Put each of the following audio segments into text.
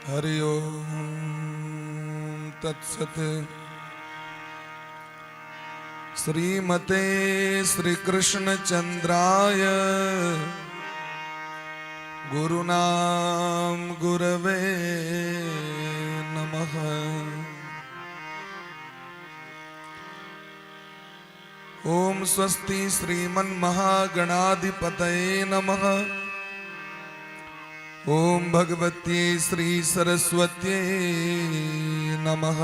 हरि ओम तत्सत। श्रीमते श्री कृष्ण चंद्राय गुरुनाम गुरवे नमः। ओम स्वस्ति श्रीमन्महागणाधिपतये नमः। ओम भगवत्यै श्री सरस्वत्यै नमः।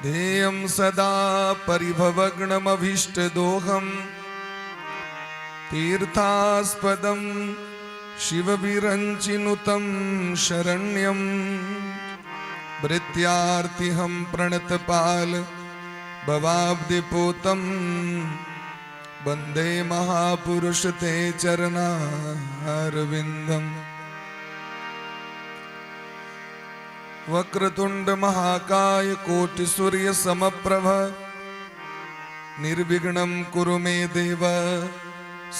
ध्येयं सदा परिभवग्नमभीष्टदोहं तीर्थास्पदं शिवविरञ्चिनुतं शरण्यं भृत्यार्तिहं प्रणतपाल भवाब्धिपूतं वन्दे महापुरुष ते चरणारविन्दम्। वक्रतुंड महाकाय कोटि सूर्य समप्रभ निर्विघ्नं कुरु मे देव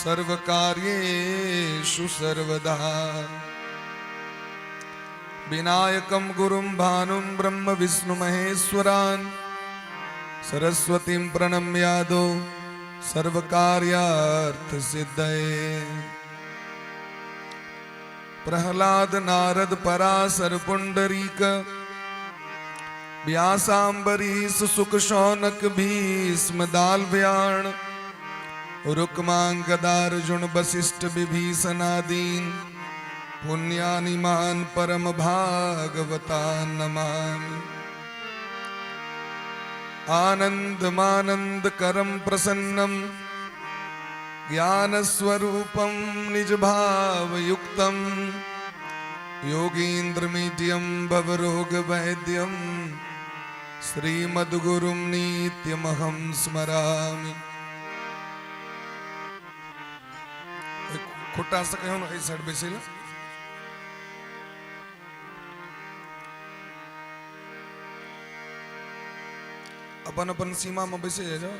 सर्वकार्येषु सर्वदा। विनायकं गुरुं भानुं ब्रह्म विष्णु महेश्वरान् सरस्वतीं प्रणम्यादो सर्वकार्यार्थ सिद्धये। प्रहलाद नारद पराशर पुंडरीक व्यासाम्बरीश सुख शौनक भीष्म दालव्याण रुक्मांगदार्जुन वशिष्ठ विभीषणादीन पुण्यानिमान परम भागवतान् नमामि। आनन्दमानन्दकरं प्रसन्नं ज्ञानस्वरूपं निजभावयुक्तं योगीन्द्रमीड्यं भवरोगवैद्यं श्रीमद्गुरुं नित्यमहं स्मरामि। ખોટા હશે કહ્યું ને, એ સાઈડ બેસી લે। अपन अपन सीमाમાં બેસી જજો।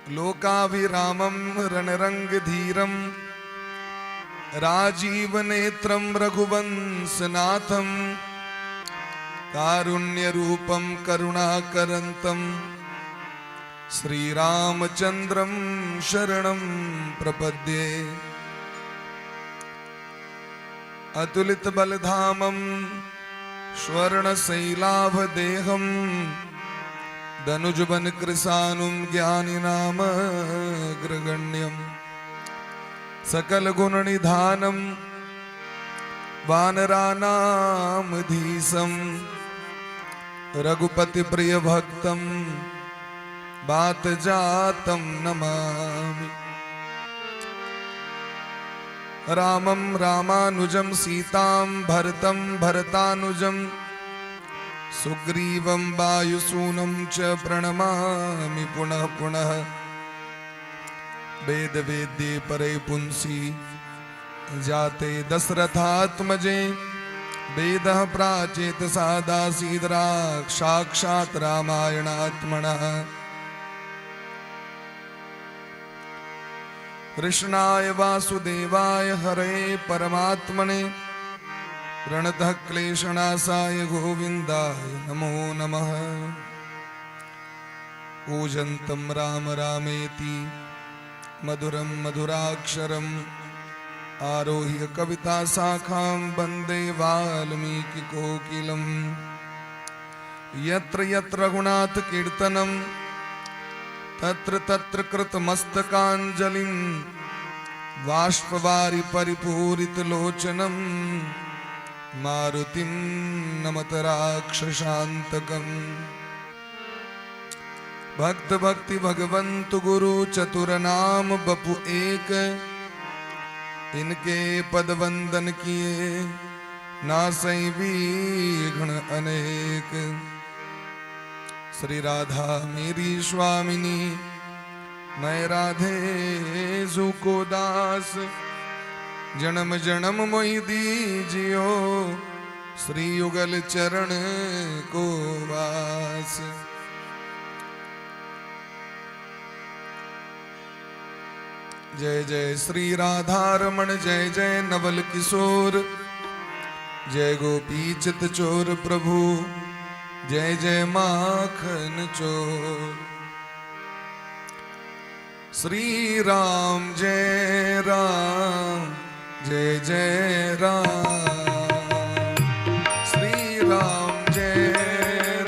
લોકાભિરામમ રણરંગધીરમ રાજીવનેત્રમ રઘુવંશનાથમ કારુણ્યરૂપમ કરુણાકરંતમ શ્રીરામચંદ્રમ શરણમ પ્રપદ્યે। અતુલિત બલધામમ સ્વર્ણશૈલાભદેહમ ધનુજબન કૃષાનુમ જ્ઞાનિનામગ્રગણ્યમ સકલ ગુણનિધાનમ વાનરાનામધીશમ રઘુપતિ પ્રિય ભક્તમ બાત જાતમ નમામિ। રામમ રામાનુજમ સીતામ ભરતમ ભરતાનુજમ સુગ્રીવમ વાયુસૂનમ ચ પ્રણમામિ પુનઃ પુનઃ। વેદ વેદ્યે પરે પુંસી જાતે દશરથાત્મજે વેદ પ્રાચેત સાદાસીદ સાક્ષાત રામાયણાત્મણઃ। કૃષ્ણાય વાસુદેવાય હરે પરમાત્મને પ્રણતઃ ક્લેશનાશાય ગોવિંદાય નમો નમઃ। પૂજંતમ રામ રામેતિ મધુરમ મધુરાક્ષરમ આરોહ્ય કવિતા શાખામ વંદે વાલ્મીકિ કોકિલમ। યત્ર યત્ર રઘુનાથ કીર્તનમ તત્ર તત્ર કૃતમસ્તકાંજલિમ બાષ્પવારી પરિપૂરિત લોચનમ મારુતિમ નમત રાક્ષસાંતકમ। ભક્ત ભક્તિ ભગવંત ગુરુ ચતુર નામ બપુ એક ઇનકે પદ વંદન કિએ નાસૈ વિઘ્ન અનેક। શ્રી રાધા મેરી સ્વામિની मैं राधे जू को दास जन्म जन्म मोहि दीजियो श्री युगल चरण को वास। जय जय श्री राधारमण जय जय नवल किशोर, जय गोपी चित चोर प्रभु, जय जय माखन चोर। श्री राम जय राम जय जय राम, श्री राम जय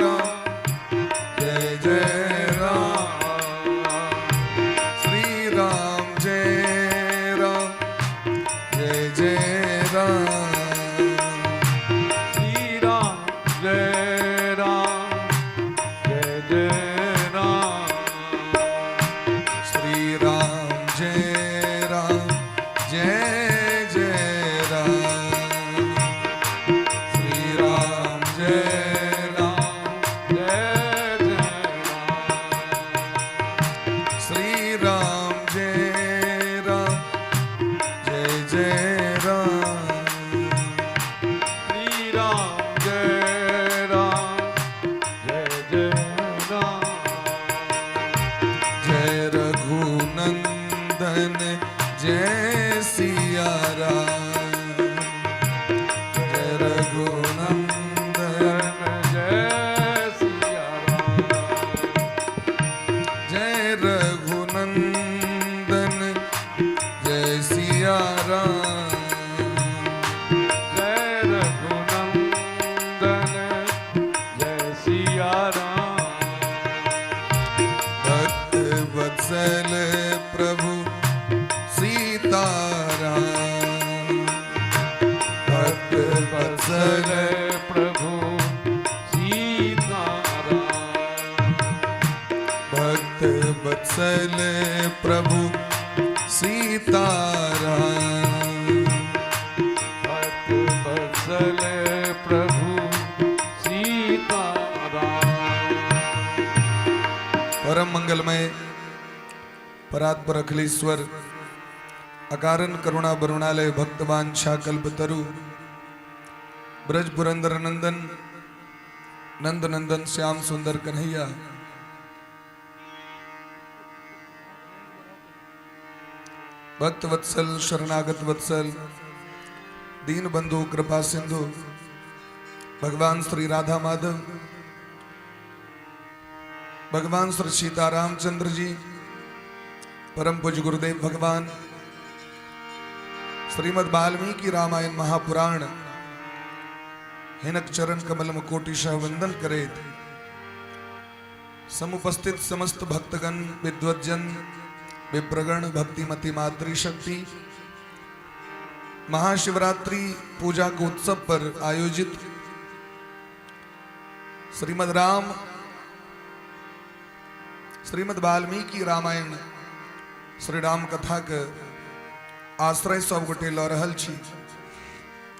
राम जय जय राम, श्री राम जय राम जय जय राम, श्री राम जय राम जय जय राम, श्री राम जय राम जय जय राम, श्री राम जय राम जय जय राम, श्री राम जय राम जय जय राम, श्री राम जय राम जय जय राम, जय रघुनंदन जय सिया राम, जय रघुनंदन जय सिया राम, जय रघुनंदन जय सिया राम, जय रघुनंदन जय सिया राम, भक्त वत्सल प्रभु सीताराम, भक्त वत्सल जय प्रभु सीता राम, भक्त वत्सल प्रभु सीताराम, भक्त वत्सल प्रभु सीता राम। परम मंगलमय परात्पर अखिलेश्वर अकारण करुणा बरुणालय भक्तवांछा कल्पतरु ब्रज पुरंदर नंदन नंद नंदन श्याम सुंदर कन्हैया, भक्त वत्सल शरणागत वत्सल दीन बंधु कृपा सिंधु भगवान श्री राधा माधव भगवान श्री सीताराम चंद्र जी, परम पूज्य गुरुदेव भगवान श्रीमद् वाल्मीकि रामायण महापुराण हिनक चरण कमल में कोटिशः वंदन करेत समुपस्थित समस्त भक्तगण विद्वज्जन विप्रगण भक्तिमती मातृशक्ति, महाशिवरात्रि पूजा के उत्सव पर आयोजित श्रीमद् राम श्रीमद् वाल्मीकि रामायण श्री राम कथा के आश्रय सब गोटे लऽ रहल छी।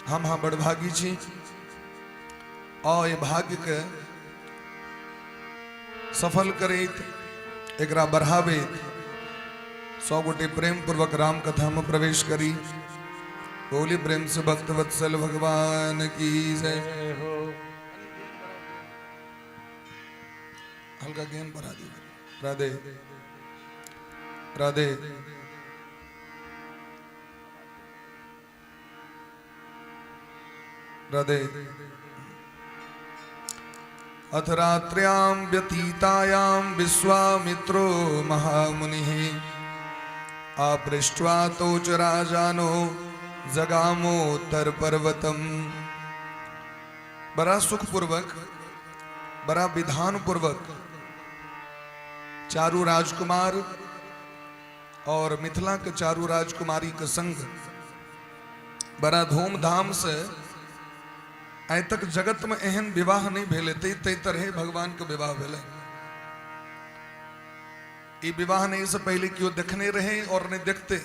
हम हाँ बड़भागी छी आ एहि भाग्यके सफल करैत एकरा बढ़ाबैत सब गोटे प्रेम पूर्वक राम कथा में प्रवेश करी। बोली प्रेम से भक्त वत्सल भगवान की जय। जय हो। हल्का ज्ञान बढ़ा दियो। राधे राधे। राधे। अथ रात्र्यां व्यतीतायां विश्वामित्रो महामुनिः आपृष्ट्वा तौ च राजानो जगामोत्तर पर्वतम। बड़ा सुखपूर्वक बड़ा विधान पूर्वक चारू राजकुमार और मिथिला के चारू राजकुमारी के संग बड़ा धूमधाम से आइ तक जगत में एहन विवाह नहीं भेल तै तै तरहे भगवान के विवाह भेलै। ई विवाह नहीं से पहले केओ देखने रहे और नहीं देखते,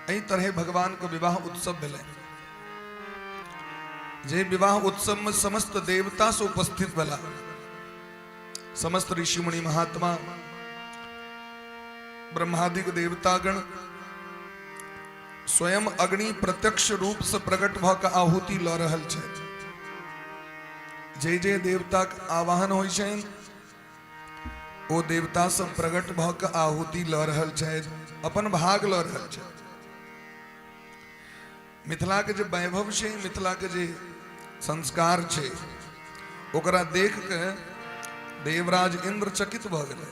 एहि तरहे भगवान के विवाह उत्सव भेलै। जे विवाह उत्सव में समस्त देवता से उपस्थित भेला, समस्त ऋषि मुनि महात्मा ब्रह्मादिक देवतागण स्वयं अग्नि प्रत्यक्ष रूप से प्रकट भऽ के आहुति लऽ रहल छथि। जे जे देवताक आवाहन होइ छनि ओ देवता सब प्रकट भऽ कऽ आहुति लऽ रहल छथि, अपन भाग लऽ रहल छथि। मिथिलाके जे वैभव छै, मिथिलाके जे संस्कार छै, ओकरा देख के देवराज इंद्र चकित भऽ गेलै।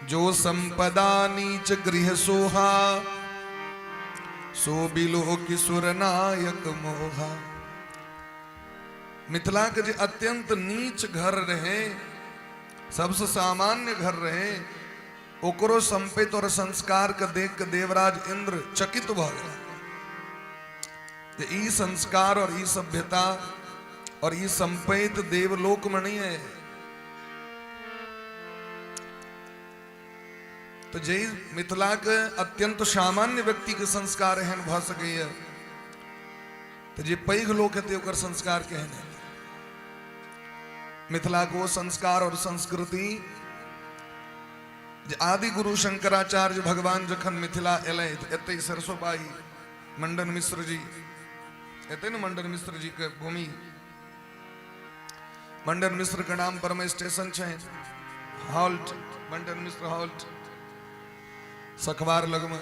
जो संपदा नीच गृह सोहा, सो बिलो किशोर नायक मोहा। मिथिलाके जे अत्यंत नीच घर रहे, सबसे सामान्य घर रहे, ओकरो संपित और संस्कार के देख के देवराज इंद्र चकित भऽ गेल जे ई संस्कार और ई सभ्यता और ई संपैत देवलोक में नहीं है। तो जे मिथिला के अत्यंत सामान्य व्यक्ति के संस्कार एहन भऽ सकैए, तो जे पैघ लोक हेतै ओकर संस्कार केहन हेतै? मिथिला के ओ संस्कार और संस्कृति जे आदि गुरु शंकराचार्य भगवान जखन मिथिला एलै तऽ एतै सरसोपाही मंडन मिश्र जी, एतै ने मंडन मिश्र जी के भूमि, मंडन मिश्र के नाम पर में स्टेशन छै, हॉल्ट, मंडन मिश्र हॉल्ट, सखवार लगमे।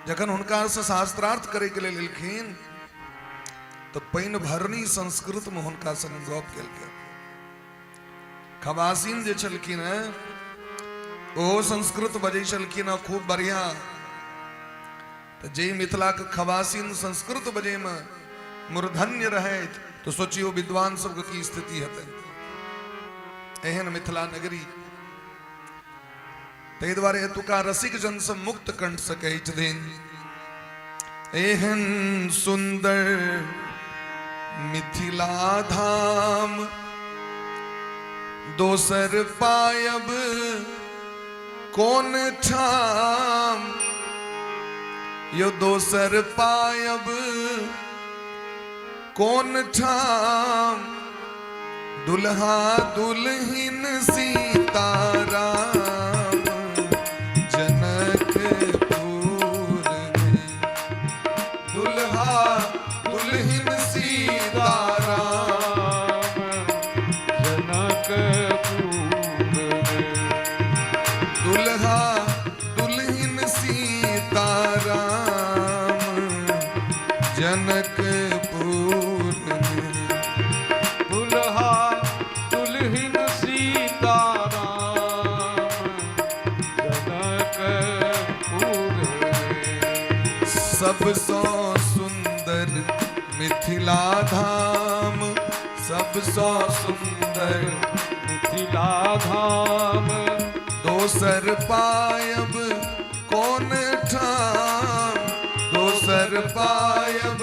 जखन हुनका से शास्त्रार्थ करे के लेल एलखिन तऽ पानि भरनी संस्कृत में हुनका संग गप केलकै। खबासिन जे छलखिन हेँ ओहो संस्कृत बजै छलखिन हेँ खूब बढ़िया। तऽ जे मिथिलाके खबासिन संस्कृत बजैमे मूर्धन्य रहथि, तऽ सोचियौ विद्वान सबके की स्थिति हेतै। एहन मिथिला नगरी, ताहि दुआरे एतुका रसिक जन से मुक्त कंठ से कहै छथिन, एहन सुंदर मिथिला धाम दोसर पायब कोन ठाम, यो दोसर पायब कोन ठाम, दुल्हा दुल्हिन सीताराम जनकपुर में, दुल्हा दुल्हिन सीताराम जनकपुर में, दुल्हा दुल्हिन सीताराम जनकपुर में, दुल्हा दुल्हिन सीताराम जनकपुर में। सबसँ सुंदर मिथिला धाम, सबसँ सुंदर मिथिला धाम, दोसर पायब कोन ठाम, दोसर पायब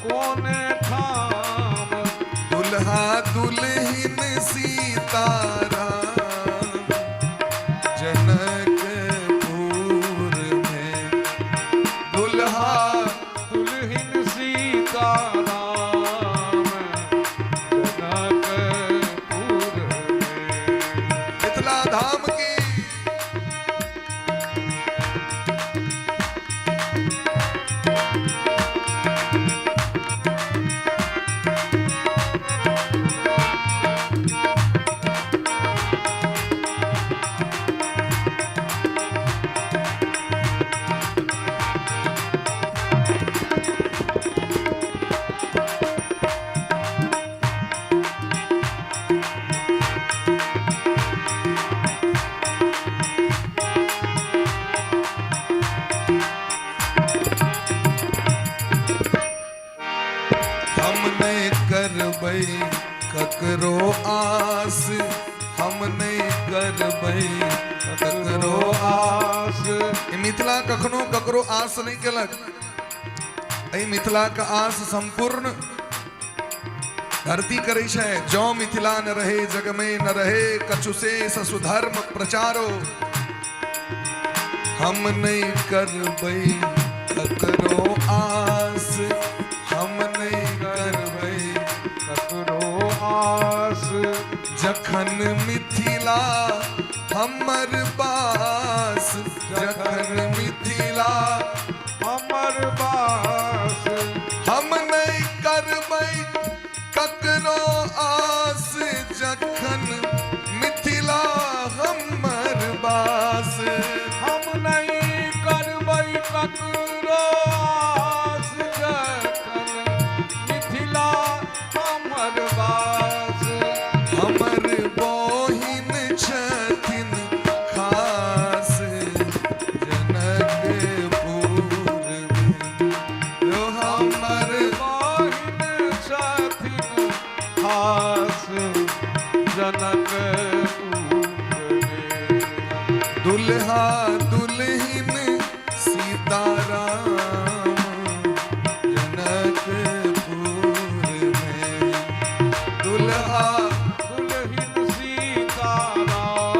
कोन ठाम, दुल्हा दुल्हिन सीताराम जनकपुर में, दुल्हा दुल्हिन सीताराम जनकपुर में। मिथिला धाम की। हम नहीं करबै ककरो आस, हम नहीं करबै ककरो आस। ई मिथिला कखनो ककरो आस नहीं केलक। एहि मिथिला के आस संपूर्ण धरती करै छै। जौ मिथिला न रहे जग में न रहे कछु से ससुधर्म प्रचारो, हम नहीं करबै ककरो आस, हम नहीं करबै ककरो आस। जखन मिथिला हमर बास, जखन मिथिला हमर बास, हम नहीं करबै ककरो आस, जखन जनकपुर में। दुल्हा दुल्हिन सीताराम जनकपुर में। दुल्हा दुल्हिन सीताराम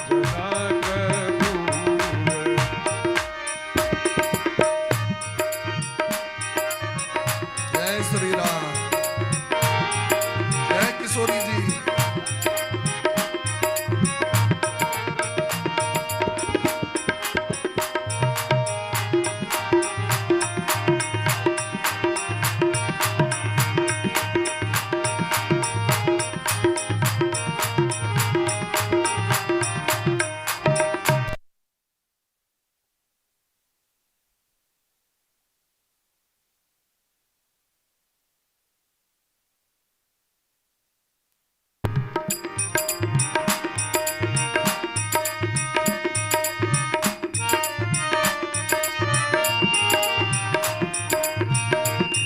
जनकपुर। जय श्री राम, जय किशोरी जी।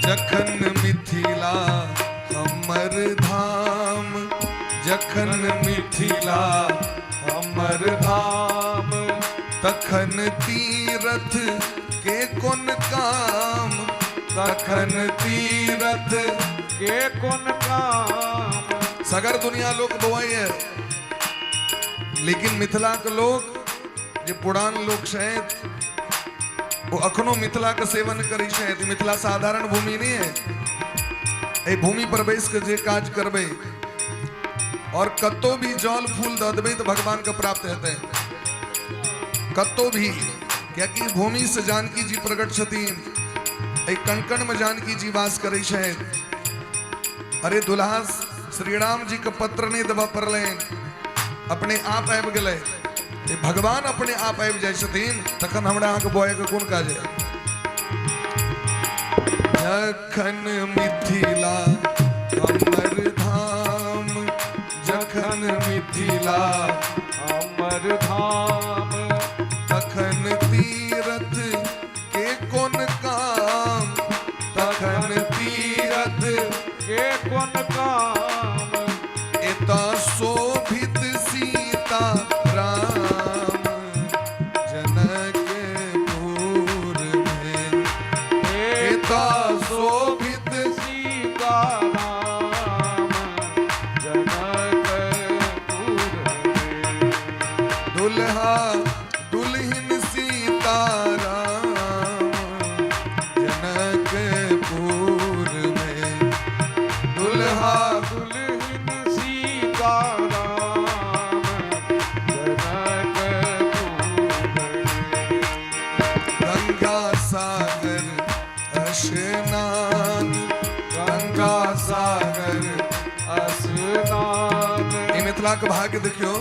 जखन मिथिला हमर धाम, जखन मिथिला हमर धाम, तखन तीरथ के कोन काम, तखन तीरथ के कोन काम। सगर दुनिया लोग बोआई है, लेकिन मिथिला के लोग जे पुरान लोग छथि ओ अखनो मिथिला के सेवन करै छथि। मिथिला साधारण भूमि नहीं है। एहि भूमि पर बैस के जे काज करबै और कतौ भी जल फूल दऽ देबै तऽ भगवान के प्राप्त हेतै, कतौ भी, कियाकि भूमि से जानकी जी प्रकट छथिन। एहि कणकण में जानकी जी वास करै छथि। अरे दुल्हा श्री राम जी के पत्र नहीं देबऽ पड़लनि, अपने आप आबि गेलै। जे भगवान अपने आप आबि जाइ छथिन तखन हमरा अहाँके बौआइके कोन काज है। जखन मिथिला हमर धाम, जखन मिथिला हमर धाम, तखन तीरथ के कोन काम, तखन तीरथ के कोन काम। एतऽ शोभित सीता राम जनकपुर में। एतऽ शोभित सीता राम जनकपुर में। दुल्हा दुल्हिन सीता राम जनकपुर में। दुल्हा दुल्हिन सीता राम जनकपुर में। गंगा सागर स्नान, गंगा सागर स्नान। ई मिथिला के भाग्य देखियो,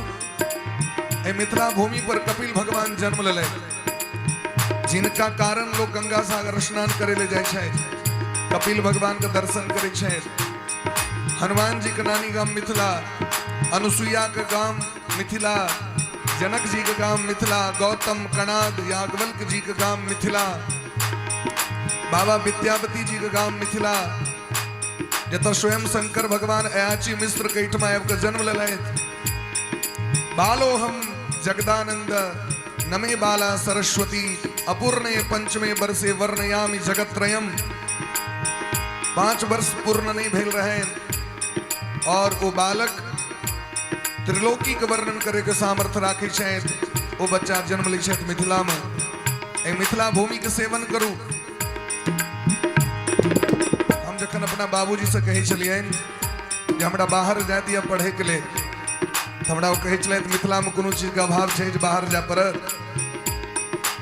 एहि मिथिला भूमि पर कपिल भगवान जन्म लेलनि, जिनका कारण लोग गंगा सागर स्नान करे ले जाइ छथि, कपिल भगवान के दर्शन करै छथि। हनुमान जी के नानी गाम मिथिला, अनुसुईया के गाम मिथिला, जनक जी के गाम मिथिला, गौतम कणाद याज्ञवल्क्य जी के गाम मिथिला, बाबा विद्यापति जी के गाम मिथिला, जतऽ स्वयं शंकर भगवान अयाची मिश्र के एहिठमा आबि कऽ जन्म लेलथि। बालो हम जगदानंद नमे बाला सरस्वती अपूर्णे पंचमे वर्षे वर्णयामि जगत्रयम। 5 वर्ष पूर्ण नहीं भेल रहे और ओ बालक त्रिलोकी के वर्णन करे के सामर्थ्य राखै छथि। ओ बच्चा जन्म लै छथि मिथिला में। एहि मिथिला भूमि के सेवन करू। हम जखन अपना बाबूजी से कहै छलियनि जे हमरा बाहर जाय दिअ पढ़ैके लेल, तऽ हमरा ओ कहै छलथि मिथिला में कोनो चीजके अभाव छै जे बाहर जाय पड़त?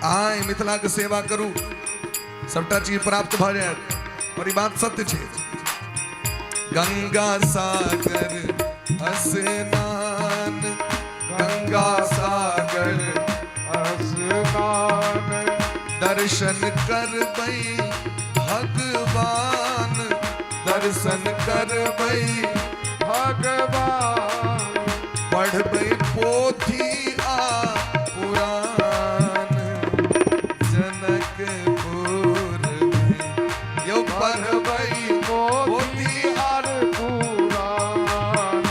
अहाँ एहि मिथिलाके सेवा करू, सबटा चीज प्राप्त भऽ जायत। और ई बात सत्य छै। गंगा सागर स्नान, गंगा सागर स्नान। दर्शन करबै भगवान, दर्शन करबै भगवान। पढ़बै पोथी आ पुराण जनकपुर में। यौ पढ़बै पोथी आर पुराण।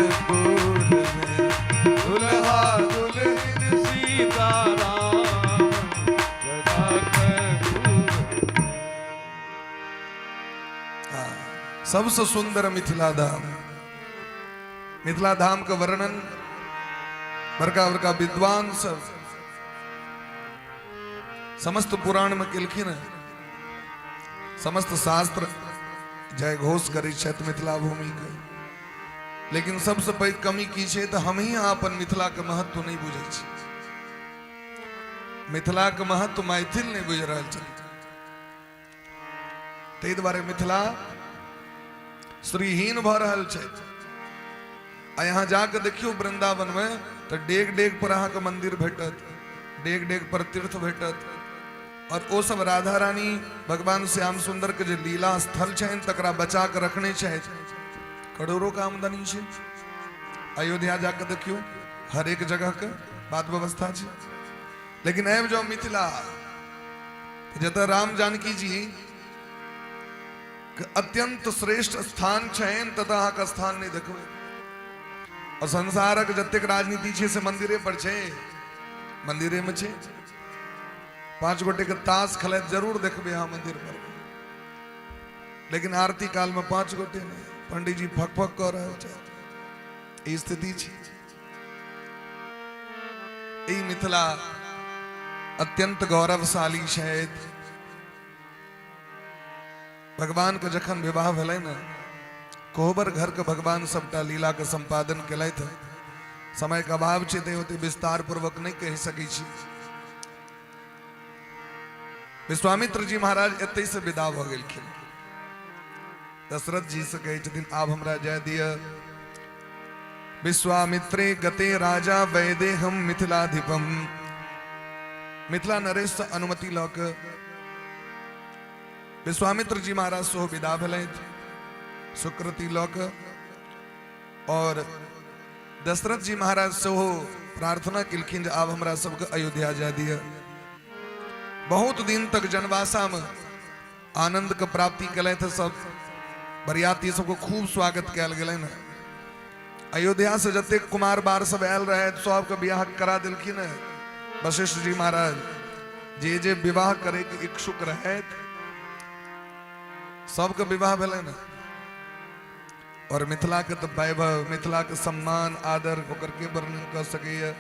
जनकपुर में, दुल्हा दुल्हिन सीताराम जनकपुर में। हाँ, सबसे सुंदर मिथिला धाम। मिथिला धाम के वर्णन बड़का बड़का विद्वान सब समस्त पुराण में केलखिन हैं। समस्त शास्त्र जय घोष करै छथि मिथिला भूमि के। लेकिन सबसे पैघ कमी की छै तऽ हम ही अपन मिथिला के महत्व नहि बुझै छी। मिथिला के महत्व मैथिल नहि बुझि रहल छथि। ताहि दुआरे मिथिला श्रीहीन भऽ रहल छथि। आ यहाँ जाके देखियौ वृंदावन में तऽ डेग डेग पर अहाँके मंदिर भेटत, डेग डेग पर तीर्थ भेटत। और ओ सब राधा रानी भगवान श्याम सुंदर के जे लीला स्थल छनि तकरा बचा के रखने छथि। करोड़ों के आमदनी छै। अयोध्या जाके देखियौ, हर एक जगह के बात व्यवस्था छै। लेकिन आबि जाउ मिथिला, जतऽ राम जानकी जी के अत्यंत श्रेष्ठ स्थान छनि, ततऽ अहाँके स्थान नहि देखबै। और संसारक जतेक राजनीति छै से मंदिरे पर छै, मंदिरे में छै। 5 गोटे के ताश खेलैत जरूर देखबै अहाँ मंदिर पर, लेकिन आरती काल में 5 गोटे नहि, पंडीजी फक फक कऽ रहल छथि। ई स्थिति छै। ई मिथिला अत्यंत गौरवशाली छथि। भगवान के जखन विवाह भेलै ने, कोहबर घर के भगवान सबटा लीला के संपादन केलथि। समय के अभाव छै ते ओते विस्तार पूर्वक नहीं कहि सकै छी। विश्वामित्र जी महाराज एतै से विदा भऽ गेलखिन। दशरथ जी से कहै छथिन आब हमरा जाय दिअ। विश्वामित्रे गते राजा वैदेहम मिथिलाधिपम। मिथिला नरेश से अनुमति लऽ कऽ विश्वामित्र जी महाराज सेहो विदा भेलथि सुकृति लऽ कऽ। और दशरथ जी महाराज सेहो प्रार्थना केलखिन जे आब हमरा सबके अयोध्या जाय दिअ। बहुत दिन तक जनवासा में आनंद के प्राप्ति केलथि। सब बरियाती सबके खूब स्वागत कयल गेलनि। अयोध्या से जतेक कुमार बार सब आयल रहे सबके बियाह करा देलखिन वशिष्ठ जी महाराज। जे जे विवाह करे के इच्छुक रहे सबके विवाह भेलनि। और मिथिला के तो वैभव, मिथिला के सम्मान आदर ओकर के वर्णन कर सकैया।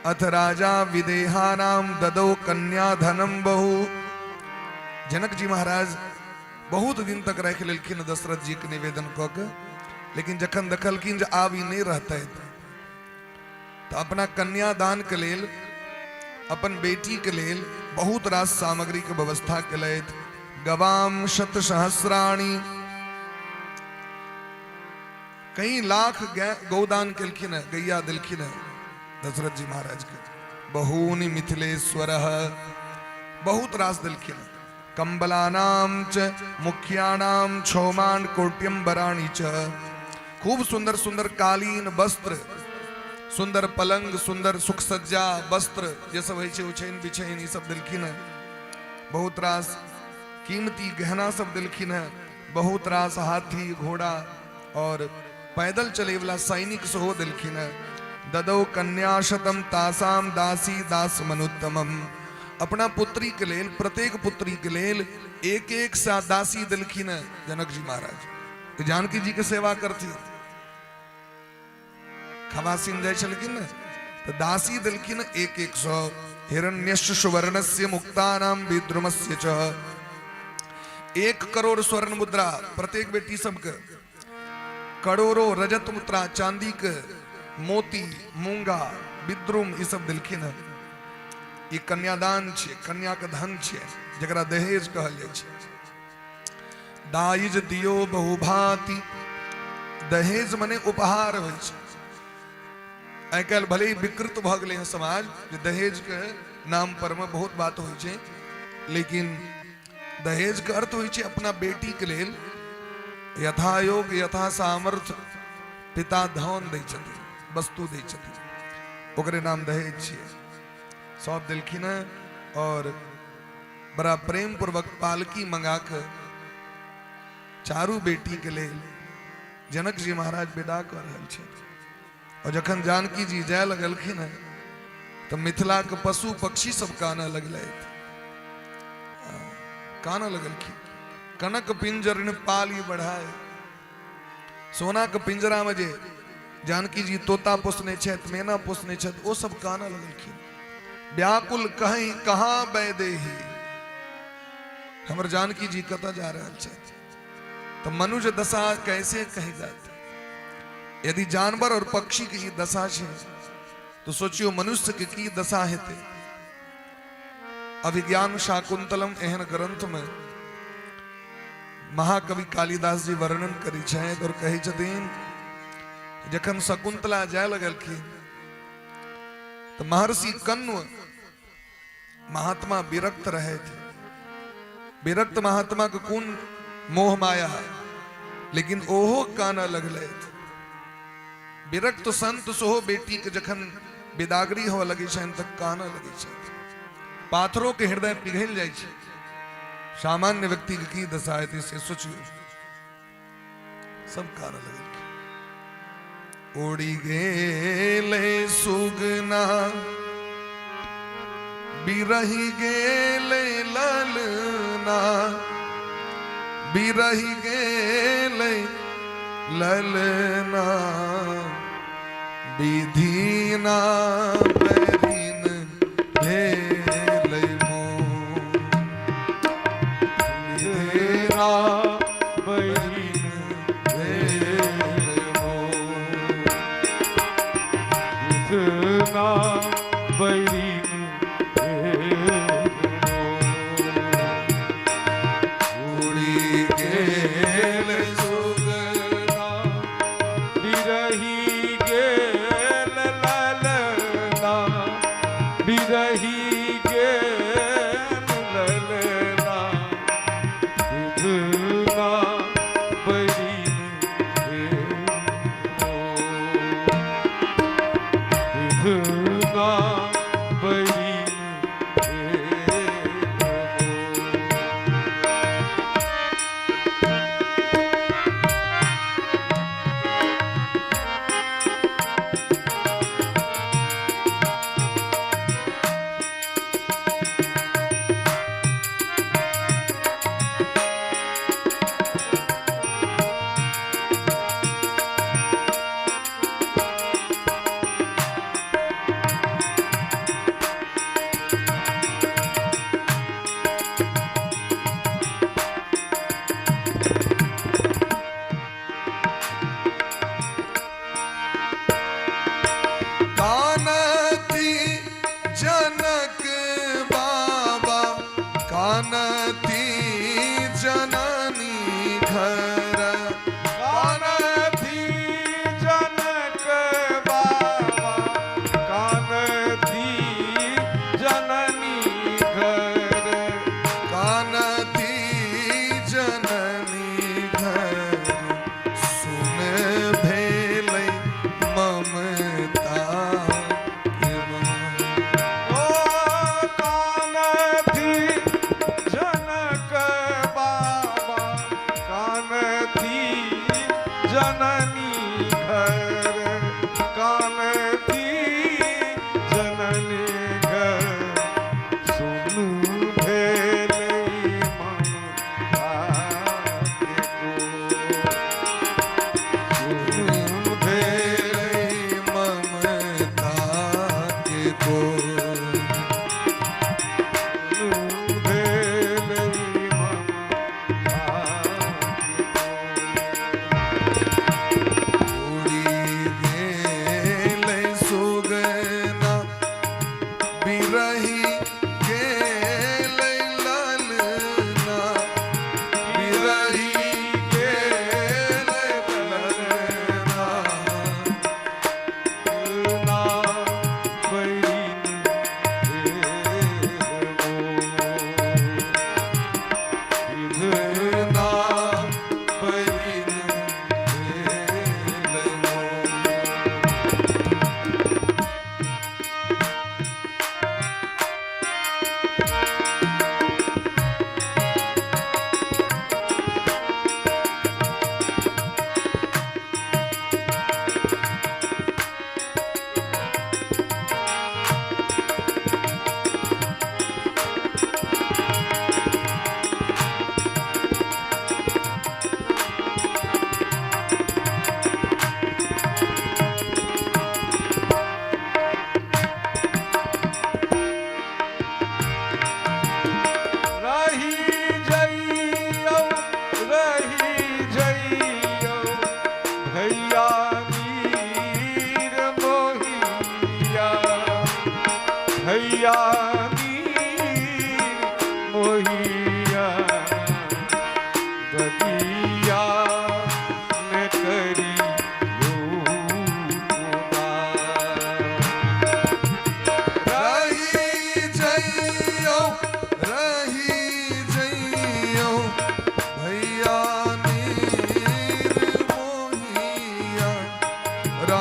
अथ राजा विदेहानाम ददौ कन्या धनम बहु। जनक जी महाराज बहुत दिन तक राखि लेलखिन दशरथ जी के निवेदन कऽ के, लेकिन जखन देखलखिन जे आब ई नहि रहतै तऽ अपना कन्यादान के लेल, अपन बेटी के लेल बहुत रास सामग्री के व्यवस्था केलथि। गवाम शत सहस्राणी, कई लाख गौदान केलखिन है, गैया देलखिन है दशरथ जी महाराज के। बहूनि मिथिलेश्वर, बहुत रास देलखिन। कंबलानाम च मुख्यानाम क्षौमान कोट्यम बराणी च। खूब सुंदर सुंदर कालीन वस्त्र, सुंदर पलंग, सुंदर सुख सज्जा वस्त्र जे सब होइ छै, उछैन बिछैन ई सब देलखिन है। बहुत रास कीमती गहना सब देलखिन है। बहुत रास हाथी घोड़ा और पैदल चले वाला सैनिक सेहो देलखिन है। ददौ कन्या शतम तासाम दासी दास मनुत्तमम। अपना पुत्री के लेल, प्रत्येक पुत्री के लेल एक एक सा दासी देलखिन है जनक जी महाराज। जानकी जी के सेवा करती खवासिन जाइ छलखिन ने तो दासी देलखिन एक एक सौ। हिरण्यस्य सुवर्णस्य मुक्तानाम विद्रुमस्य च। 1 करोड़ स्वर्ण मुद्रा प्रत्येक बेटी सबके, करोड़ों रजत मुद्रा, चांदी के मोती, मूंगा, विद्रुम ई सब देलखिन है। ई कन्यादान छै, कन्या के धन छै, जकरा दहेज कहल जाइ छै। दाइज दियो बहुभांति, दहेज मने उपहार होइ छै। आइ काल्हि भले ही विकृत भऽ गेलै हँ समाज जे दहेज के नाम पर में बहुत बात होइ छै, लेकिन दहेज के अर्थ होइ छै अपना बेटी के लेल यथायोग यथा सामर्थ्य पिता धन दै छथिन, वस्तु दै छथिन, ओकरे नाम दहेज छियै। सौंप देलखिन हँ और बड़ा प्रेम पूर्वक पालकी मंगा के चारू बेटी के लेल जनक जी महाराज विदा कऽ रहल छथि। और जखन जानकी जी जाय लगलखिन हँ तऽ मिथिलाके पशु पक्षी सब कानऽ लगलथि, कानऽ लगलखिन। कनक पिंजर पाली बढ़ाए, सोना के पिंजरा में जे जानकी जी तोता पोसने छथि, मैना पोसने छथि, ओ सब कानऽ लगलखिन। व्याकुल कहीं कहाँ वैदेही, हमर जानकी जी कतऽ जा रहल छथि? तऽ मनुष्य दशा कैसे कही जाते? यदि जानवर और पक्षी के ई दशा छै तो सोचियो मनुष्य के की दशा हेतै। अभिज्ञान शाकुंतलम एहन ग्रंथ में महाकवि कालिदास जी वर्णन करै छथि और कहै छथिन जखन शकुंतला जाय लगलखिन तऽ महर्षि कण्व महात्मा विरक्त रहे थे। विरक्त महात्मा के कोन मोह माया, लेकिन ओहो कानऽ लगलथि। विरक्त संत सोहो बेटी के जखन विदागरी होऽ लगै छनि तऽ कानऽ लगै छथि। पाथरों के हृदय पिघलि जाइ छै। सामान्य व्यक्ति के की दशा हेतै से सोचियौ। सब कानऽ लगलखिन। उड़ि गेलै सुगना बिरहि गेलै ललना, बिरहि गेलै ललना, विधिना बैरिन भेलै मोर, विधिना बैरिन भेलै मोर, विधिना बैरिन भेलै मोर। उड़ि गेल सुगना बिरही गेल ललना, बिरही गेल ललना, विधना बरिन भेल मोर। विधना बरिन भेल मोर।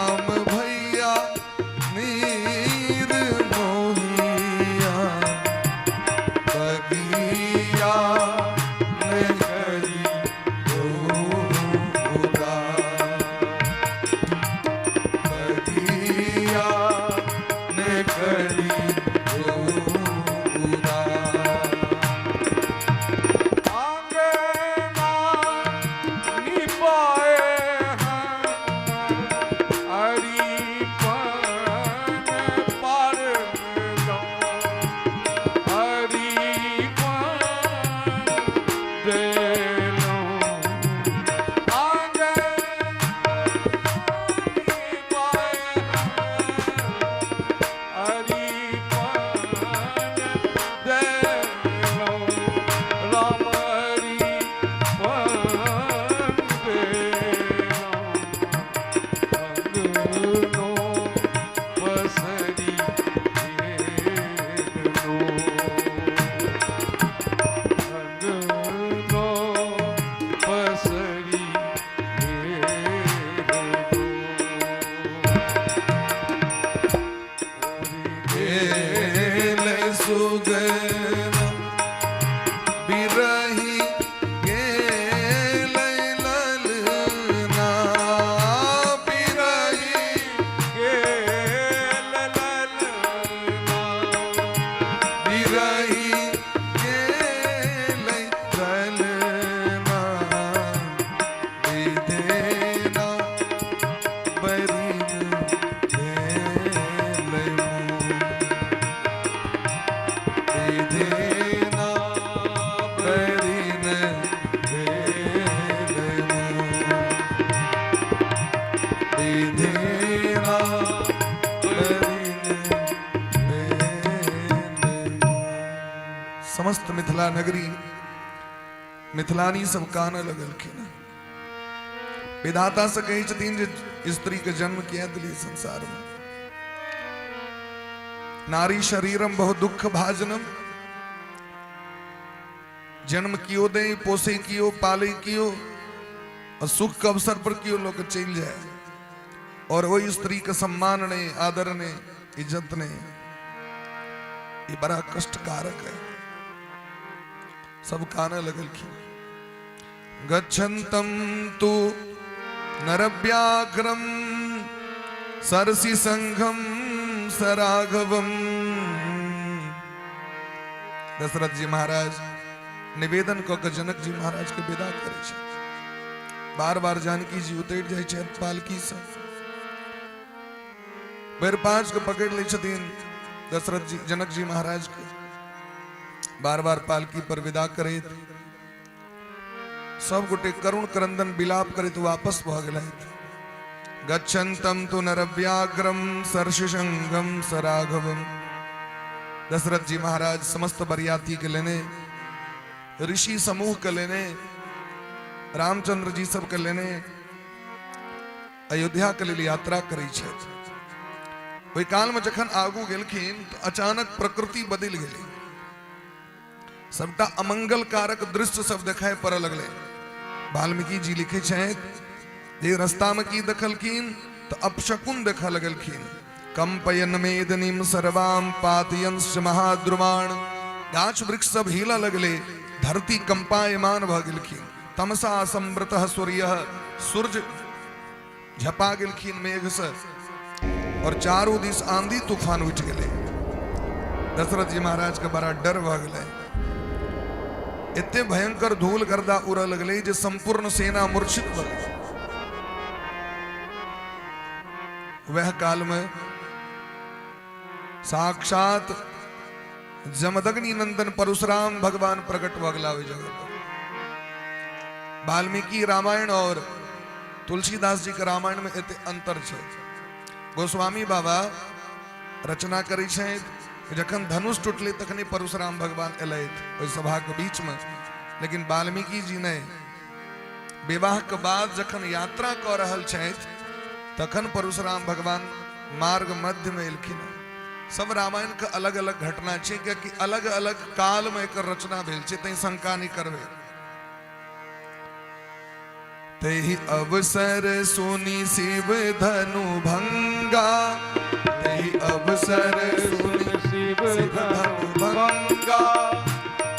राम भैया नीर मोहिया बगिया ने करी उदार, बगिया ने करी उदार। आंगना निपाए हैं हरिपन पर दो, हरिपन देलो। आंगना निपाए हरिपन देलो, राम हरिपन देलो। अंगनो पसरी भेलो, अंगनो पसरी भेलो। गेल सुगना बिरही गेल ललना, बिरही गेल ललना, बिरही गेल ललना, विधेना बरिन भेल विधेना बरिन भेल विधेना बरिन भेल। समस्त मिथिला नगरी मिथिलानी सब कानऽ लगलखिन। विधाता से कहै छथिन जे स्त्री के जन्म किया दिलियै संसार में। नारी शरीरम बहु दुख भाजनम। जन्म कियो दे, पोसे कियो, पाले कियो, और सुख के अवसर पर कियो लोग चलि जाए और वही स्त्री के सम्मान नहीं, आदर नहीं, इज्जत नहीं, ये बड़ा कष्टकारक है। सब काने लगलखिन। गच्छन्तं तु नरव्याघ्रम सरसी संघम सराघवम। दशरथ जी महाराज निवेदन कऽ के जनक जी महाराज के विदा करै छै। बार बार जानकी जी उतरि जाइ छथि पालकी से, बेर पाँच के पकड़ि लै छथिन दशरथ जी जनक जी महाराज के, बार बार पालकी पर विदा करैत सब गोटे करुण क्रंदन विलाप करैत वापस भऽ गेलथि। गच्छन्तं तु नरव्याघ्रम सरसिसंगम सराघवम। दशरथ जी महाराज समस्त बरियाती के लेने, ऋषि समूह के लेने, रामचंद्र जी सबके लेने अयोध्या के लेल यात्रा करै छथि। ओहि काल में जखन आगू गेलखिन तऽ अचानक प्रकृति बदलि गेलै। सबटा अमंगल कारक दृश्य सब देखाइ पड़ऽ लगलै। वाल्मीकि जी लिखै छथि जे रास्ता में की देखलखिन तऽ अपशकुन देखऽ लगलखिन। कंपयन मेदनीम सर्वाम पातयंश महाद्रुमाण। गाछ वृक्ष सब हिलऽ लगलै, धरती कंपायमान भऽ गेलखिन। तमसा संवृत सूर्य, सूर्य झपा गेलखिन मेघ से और चारू दिस आंधी तूफान उठि गेलै। दशरथ जी महाराज के बड़ा डर भऽ गेलै। एते भयंकर धूल गर्दा उड़ऽ लगलै जे संपूर्ण सेना मूर्छित भऽ गेलै। वह काल में साक्षात जमदग्नि नंदन परशुराम भगवान प्रकट भऽ गेला ओहि जगह पर। वाल्मीकि रामायण और तुलसीदास जी के रामायण में एते अंतर छै। गोस्वामी बाबा रचना करै छथि जखन धनुष टूटलै तखने परशुराम भगवान एलथि ओहि सभाके बीचमे, लेकिन वाल्मीकि जी नहि, विवाह के बाद जखन यात्रा कऽ रहल छथि तखन परशुराम भगवान मार्ग मध्य में एलखिन। सब रामायण के अलग अलग घटना छै, कियाकि अलग अलग काल में एकर रचना भेल छै, तैं शंका नहि करबै। तहि अवसर सुनि शिव धनु भंगा, तहि अवसर सुनि शिव धनु भंगा।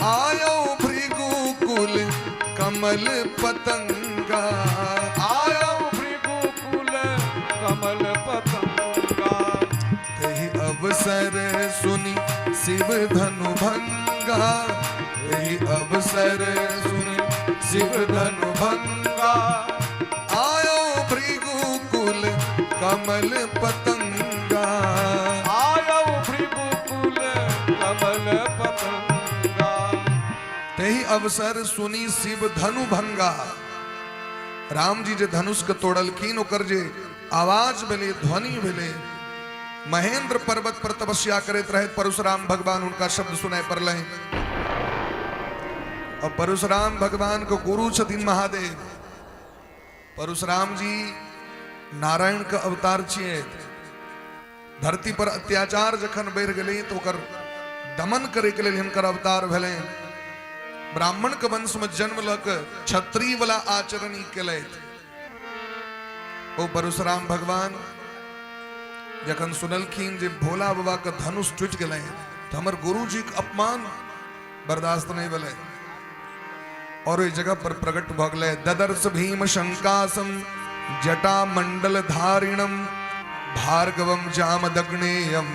आयो भृगुकुल कमल पतंगा, आयो भृगुकुल कमल पतंगा। तहि अवसर सुनि शिव धनु भंगा, तहि अवसर सुनि शिव धनु भंगा। आयो भृगुकुल कमल पतंगा, आयो भृगुकुल कमल पतंगा। तहि अवसर सुनि शिव धनु भंगा। राम जी जे धनुष के तोड़लखिन, ओकर जे आवाज भेलै, ध्वनि भेलै, महेंद्र पर्वत पर तपस्या करैत रहैत परशुराम भगवान हुनका शब्द सुनाय पड़लनि। और परशुराम भगवान के गुरु छथिन महादेव। परशुराम जी नारायण के अवतार छियै। धरती पर अत्याचार जखन बढ़ि गेलै तऽ ओकर दमन करे के लेल हिनकर अवतार भेलनि। ब्राह्मण के वंश में जन्म लऽ कऽ क्षत्रिय वाला आचरण ई केलथि। ओ परशुराम भगवान जखन सुनलखिन जे भोला बाबा के धनुष टूटि गेलै तऽ हमर गुरुजीके अपमान बर्दाश्त नहीं भेलै और ओहि जगह पर प्रकट भऽ गेलै। ददर्श भीम शंकासम जटा मंडल धारिणम भार्गवम जामदग्नेयम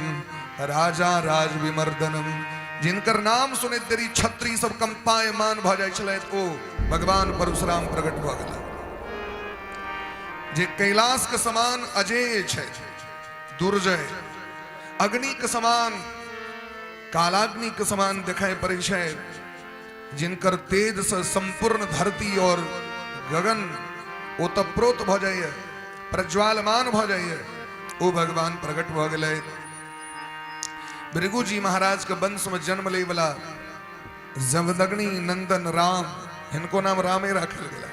राजा राज विमर्दनम। जिनकर नाम सुनैत देरी छत्री सब कंपायमान भऽ जाइ छलथि, ओ भगवान परशुराम प्रकट भऽ गेलै, जे कैलाश के समान अजेय छै, दुर्जय, अग्नि के समान, कालाग्नि के समान दिखाई पड़ै छै, जिनकर तेज से संपूर्ण धरती और गगन ओतप्रोत भऽ जाइए, प्रज्वालमान भऽ जाइए, ओ भगवान प्रकट भऽ गेलै। भृगु जी महाराज के वंश में जन्म लै वाला जमदग्नि नंदन राम, हिनको नाम रामे राखल गेलै।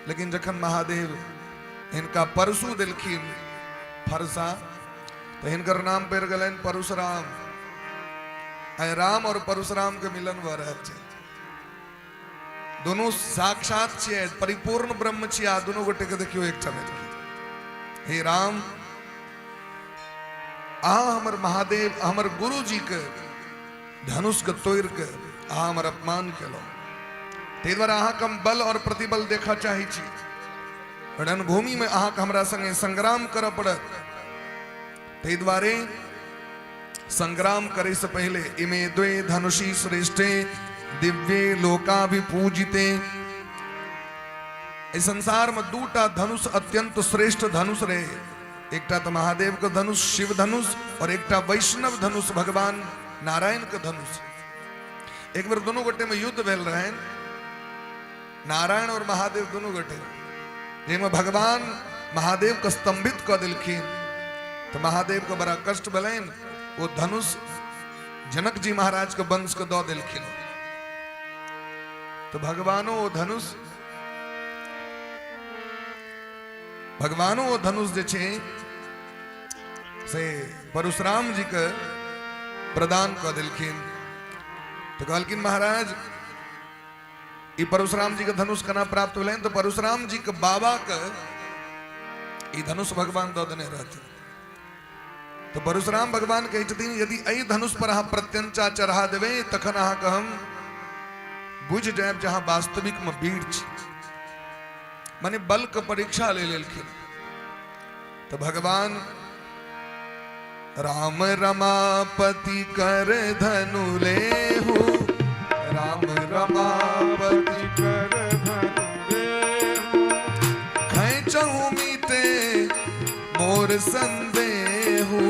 लेकिन जखन महादेव हिनका परशु देलखिन फरसा, तऽ हिनकर नाम पड़ि गेलनि परशुराम। आइ राम और परशुराम के मिलन भऽ रहल छै। दुनू साक्षात छियै, परिपूर्ण ब्रह्म छियै, आ दुनू गोटे के देखियौ एकटा भेल। हे राम, अहाँ हमर महादेव, हमर गुरुजी के धनुष के तोड़ि के अहाँ हमर अपमान केलहुँ, ताहि दुआरे अहाँके हम बल और प्रतिबल देखऽ चाहै छी। रणभूमि में अहाँके हमरा संगे संग्राम करऽ पड़त। ताहि दुआरे संग्राम करे से पहले इमे द्वे धनुषी श्रेष्ठे दिव्ये लोकाभिपूजिते। एहि संसार में दूटा धनुष अत्यंत श्रेष्ठ धनुष रहे, एकटा तो महादेव के धनुष शिव धनुष और एकटा वैष्णव धनुष भगवान नारायण के धनुष। एक बेर दोनों गोटे में युद्ध भेल रहनि, नारायण और महादेव दोनों गोटे, जाहिमे भगवान महादेव के स्तंभित कऽ देलखिन, तऽ महादेव के बड़ा कष्ट भेलनि। ओ धनुष जनक जी महाराज के वंश के दऽ देलखिन, तऽ भगवानो ओ धनुष, भगवानो ओ धनुष जे छै से परशुराम जी के प्रदान कऽ देलखिन। तऽ कहलखिन महाराज, ई परशुराम जी के धनुष केना प्राप्त भेलनि? तऽ परशुराम जी के बाबा के ई धनुष भगवान दऽ देने रहथिन। तऽ परशुराम भगवान कहै छथिन, यदि एहि धनुष पर अहाँ प्रत्यंचा चढ़ा देबै तखन अहाँके हम बुझि जायब जे अहाँ वास्तविक में वीर छी। माने बल के परीक्षा ले लेलखिन। तऽ भगवान राम रमापति कर धनु लेहु, राम रमापति कर धनु लेहु, खैचहु मीटे मोर संदेहु,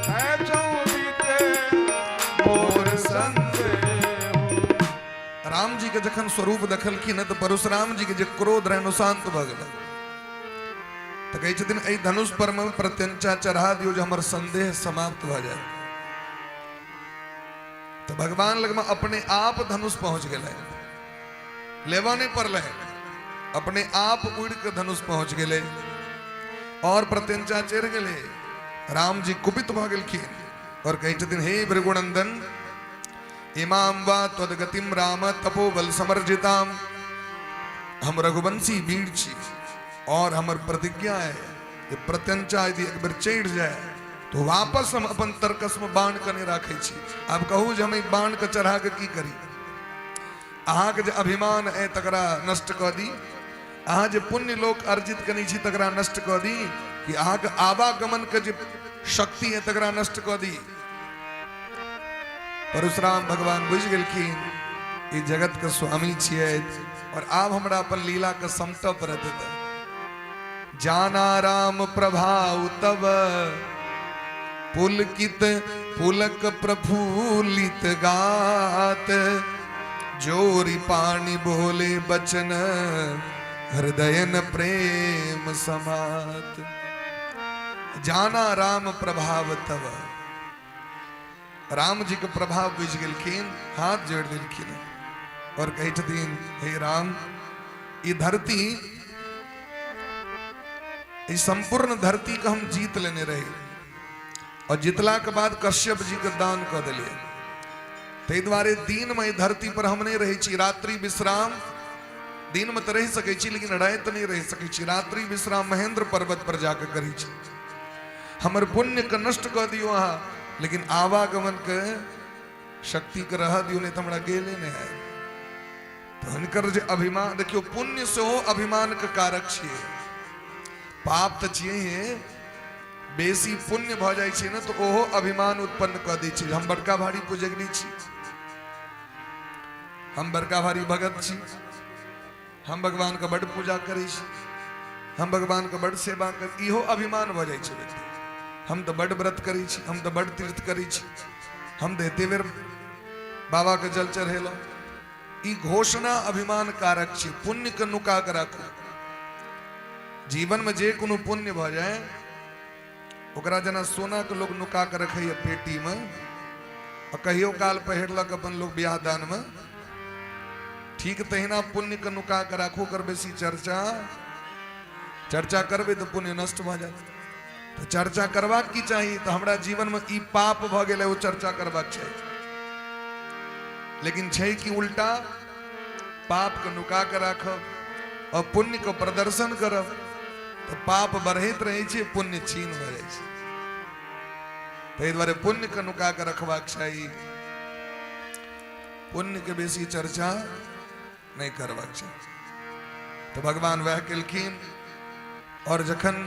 खैचहु मीटे मोर संदेहु। राम जी के जखन स्वरूप देखलखिन तऽ परशुराम जी के जे क्रोध रहनि ओ शांत भऽ गेलै। तऽ कहै छथिन, एहि धनुष पर मे प्रत्यंचा चढ़ा दियौ जे हमर संदेह समाप्त भऽ जाय। तऽ भगवान लगमे अपने आप धनुष पहुंच गेलै, लेबऽ नहि पड़लै, अपने आप उड़ि कऽ धनुष पहुंच गेलै और प्रत्यंचा चढ़ि गेलै। राम जी कुपित भऽ गेलखिन और कहै छथिन, हे भृगुनंदन, इमाम वा त्वदगतिम राम तपोबल समर्जिताम। हम रघुवंशी वीर छी और हमर प्रतिज्ञा है जे प्रत्यंचा यदि एक बेर चढ़ि जाए तो वापस हम अपन तरकस में बाण के नहीं राखै छी। आब कहू जे हम एहि बाण के चढ़ा के की करी? अहाँके जे अभिमान है तकरा नष्ट कऽ दी, अहाँ जे पुण्य लोक अर्जित कने छी तकरा नष्ट कऽ दी, कि अहाँके आवागमन के जे शक्ति है तकरा नष्ट कऽ दी? परशुराम भगवान बुझि गेलखिन ई जगत के स्वामी छियै और आब हमरा अपन लीला के समटऽ पड़त। जाना राम प्रभाव तब पुलकित पुलक प्रफुल्लित गात, जोरी पानी बोले बचन हृदयन प्रेम समात। जाना राम प्रभाव तब, राम जी के प्रभाव बुझि गेलखिन, हाथ जोड़ि देलखिन और कहै छथिन हे राम, ई धरती, ई संपूर्ण धरती के हम जीत लेने रही और जीतला के बाद कश्यप जी के दान कऽ देलियै, ताहि दुआरे दिन में ई धरती पर हम नहीं रहै छी। रात्रि विश्राम दिन में तऽ रहि सकै छी लेकिन राति नहीं रहि सकै छी। रात्रि विश्राम महेंद्र पर्वत पर जाके करै छी। हमर पुण्य के नष्ट कऽ दियौ अहाँ, लेकिन आवागमन के शक्ति के रह दियौ, नहीं तऽ हमरा गेले नहि आयत। तऽ हुनकर जे अभिमान देखियौ, पुण्य सेहो अभिमान के कारक छियै, पाप तऽ छियै हे। बेसी पुण्य भऽ जाइ छै ने तऽ ओहो अभिमान उत्पन्न कऽ दै छै। हम बड़का भारी पुजगरी छी, हम बड़का भारी भगत छी, हम भगवान के बड पूजा करै छी, हम भगवान के बड सेवा कर, इहो अभिमान भऽ जाइ छै व्यक्ति। हम तऽ बड व्रत करै छी, हम तऽ बड तीर्थ करै छी, हम तऽ एते बेर बाबा के जल चढ़ेलहुँ। ई घोषणा अभिमान कारक छै। पुण्य के नुका के राखू। जीवन में जे कोनो पुण्य भऽ जाय ओकरा जेना सोना के लोग नुका के रखैया पेटी में आ कहियो काल पहिरलक अपन लोग बियाह दान में, ठीक तहिना पुण्य के नुका के राखू। ओकर बेसी चर्चा चर्चा करबै तऽ पुण्य नष्ट भऽ जायत। तऽ चर्चा करबाक की चाही? तऽ हमरा जीवन में ई पाप भऽ गेलै, ओ चर्चा करबाक चाही। लेकिन छै कि उल्टा, पाप के नुका के राखब और पुण्य के प्रदर्शन करब तऽ पाप बढ़ैत रहै छै, पुण्य क्षीण भऽ जाइ छै। ताहि दुआरे पुण्य के नुका के रखबाक चाही, पुण्य के बेसी चर्चा नहि करबाक चाही। तऽ भगवान वएह केलखिन। और जखन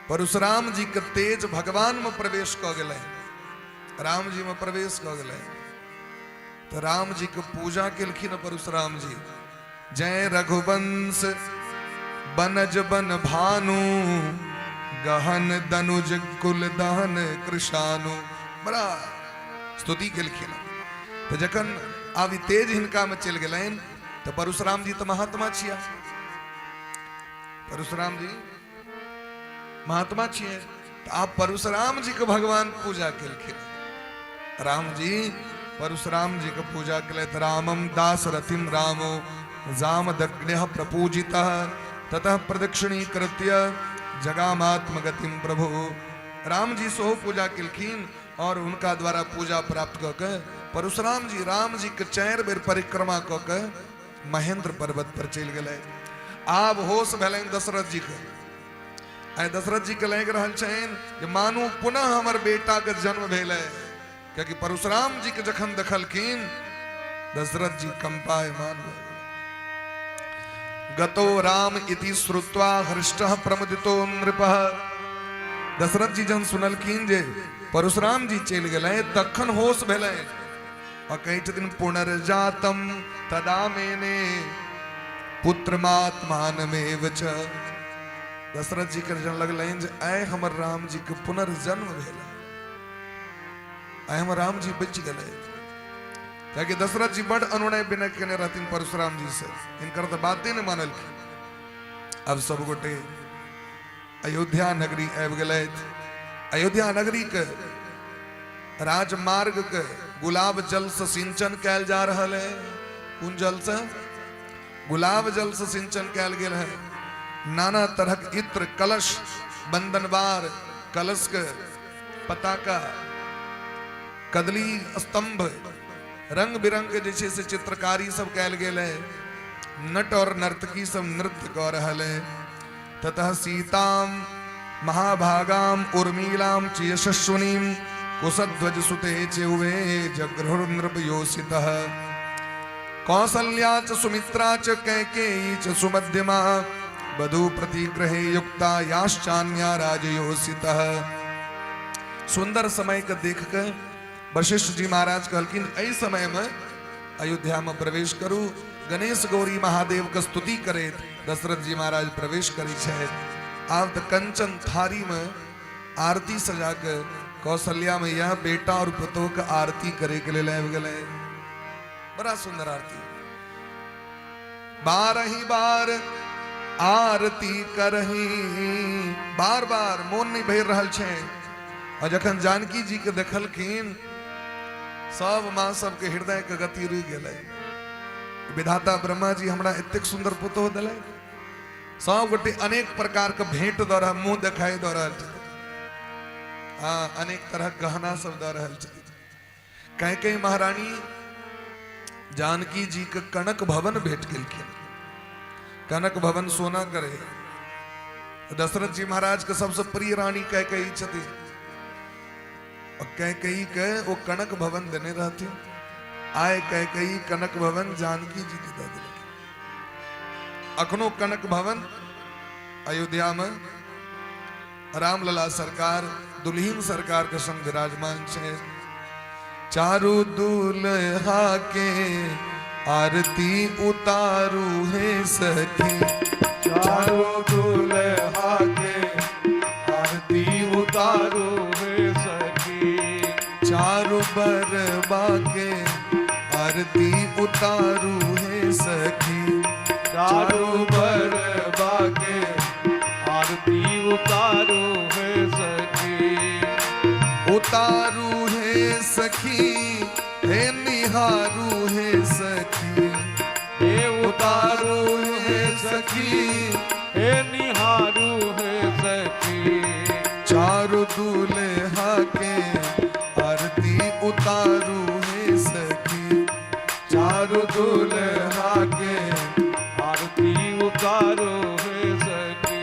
परशुराम जी के तेज भगवान में प्रवेश कऽ गेलै, राम जी में प्रवेश कऽ गेलै, तऽ राम जी के पूजा केलखिन परशुराम जी। जय रघुवंश बनज बन भानु, गहन दनुज कुल दहन कृषानु। बड़ा स्तुति केलखिन। तऽ जखन आब ई तेज हिनका में चलि गेलनि तऽ परशुराम जी तऽ महात्मा छिया, परशुराम जी महात्मा छियै, तऽ आब परशुराम जी के भगवान पूजा केलखिन। राम जी परशुराम जी के पूजा केलथि। रामम दासरथिम रामो जामदग्न्यः प्रपूजितः ततः प्रदक्षिणीकृत्य जगामात्मगतिम प्रभु। राम जी सेहो पूजा केलखिन और हुनका द्वारा पूजा प्राप्त कऽ के परशुराम जी राम जी के 4 बेर परिक्रमा कऽ के महेंद्र पर्वत पर चलि गेलै। आब होश भेलनि दशरथ जी के। आइ दशरथ जी के लागि रहल छनि जे मानू पुनः हमर बेटा के जन्म भेलै, कियाकि परशुराम जी के जखन देखलखिन दशरथ जी कंपायमान भऽ गेल। गतो राम इति श्रुत्वा हृष्टः प्रमुदितो नृपः। दशरथ जी जहन सुनलखिन जे परशुराम जी चलि गेलै तखन होश भेलै आ कहै छथिन पुनर्जातम तदा मेने पुत्रमात्मानमेव च। दशरथ जी के जहन लगलनि जे आइ हमर राम जी के पुनर्जन्म भेल, आइ हमर राम जी बचि गेलै। कियाकि दशरथ जी बड अनुनय विनय केने रहथिन परशुराम जी से, हिनकर तऽ बाते नहि मानलखिन। अब सब गोटे अयोध्या नगरी आबि गेलथि। अयोध्या नगरी के राजमार्ग के गुलाब जल से सिंचन कैल जा रहल है। कोन जल से? गुलाब जल से सिंचन कैल गेल है। नाना तरहक इत्र, कलश, बंदनवार, कलश के पताका, कदली स्तंभ, रंग बिरंग के जे छै से चित्रकारी सब कैल गेल है। नट और नर्तकी सब नृत्य कऽ रहल है। ततः सीताम महाभागाम उर्मिलाम च यशस्विनीम कुशध्वज सुते चेउवे जगृहुर्नृपयोषितः। कौसल्या च सुमित्रा च कैकेयी च सुमध्यमा वधू प्रतिग्रहे युक्ता याश्चान्या राजयोषितः। सुंदर समय के देख के वशिष्ठ जी महाराज कहलखिन, एहि समय में अयोध्या में प्रवेश करू। गणेश गौरी महादेव के स्तुति करैत दशरथ जी महाराज प्रवेश करै छथि। आब तऽ कंचन थारी में आरती सजा के कौशल्या मैया बेटा और पुतोह के आरती करे के लेल आबि गेलै। बड़ा सुंदर आरती, बारही बार आरती करही, बार बार मोन नहीं भरि रहल छै। और जखन जानकी जी के देखलखिन, सब माँ सबके हृदय के गति रुकि गेलै। विधाता ब्रह्मा जी हमरा एतेक सुंदर पुतोह देलै। सब गोटे अनेक प्रकार के भेंट दऽ रहल, मुंह देखाई दऽ रहल छथिन, हाँ, अनेक तरह गहना सब दऽ रहल छथिन। कहीं कहीं महारानी जानकी जी के कनक भवन भेट गेलखिन। कनक भवन सोना करे। दशरथ जी महाराज के सबसे प्रिय रानी कैकेयी छथिन और कैकेयी के वो कनक भवन देने रहथिन। आए कैकेयी कनक भवन जानकी जी के दे देलखिन। अखनो कनक भवन अयोध्या में रामलला सरकार दुल्हीन सरकार के संग विराजमान छै। चारू दुल्हा के आरती उतारू हे सखी, चारू दुल्हा के आरती उतारू हे सखी, चारू बरबा के आरती उतारू हे सखी, चारू बरबा के आरती उतारू हे सखी, उतारू हे सखी, हे निहारू हे सखी, हे उतारू हे सखी, हे निहारू हे सखी, चारू दूल्हा के आरती उतारू हे सखी, चारू दूल्हा के आरती उतारू हे सखी।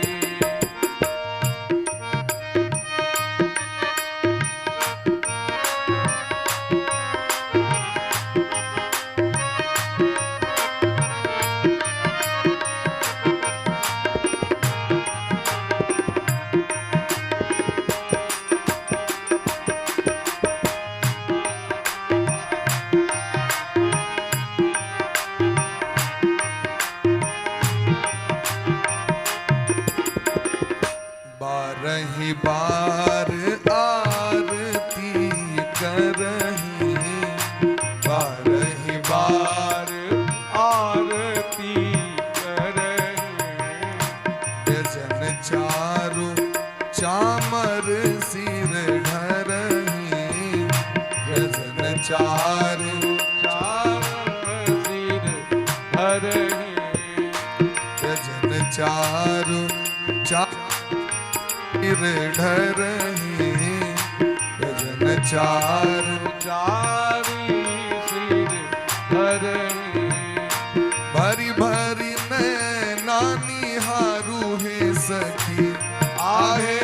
बारही बार आरती करही, बारही बार बार आरती करही, व्यजन चारु चामर सिर ढरही, व्यजन चारु चार सिर धरही, व्यजन चारु चार ढरही, व्यजन चारु चारी सिर धरही, भरी भरी नैना निहारू हे सखी, आहे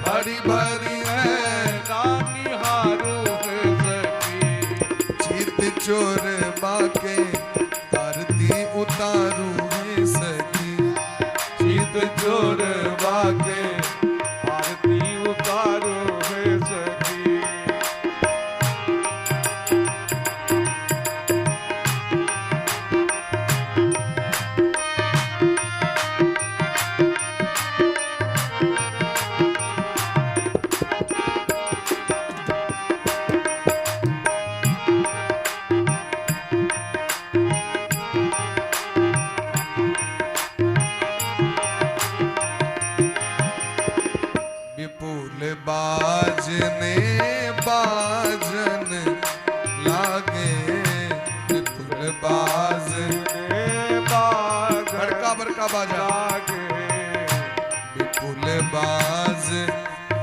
भरी भरी नैना निहारू हे सखी, चित चोर बाके आरती उतारू हे सखी, चित चोर बाके आरती उतारू हे सखी। विपुल बाजने बाजन लागे, विपुल बाज ने बाजन बड़का बड़का बाजा, लागे, विपुल बाज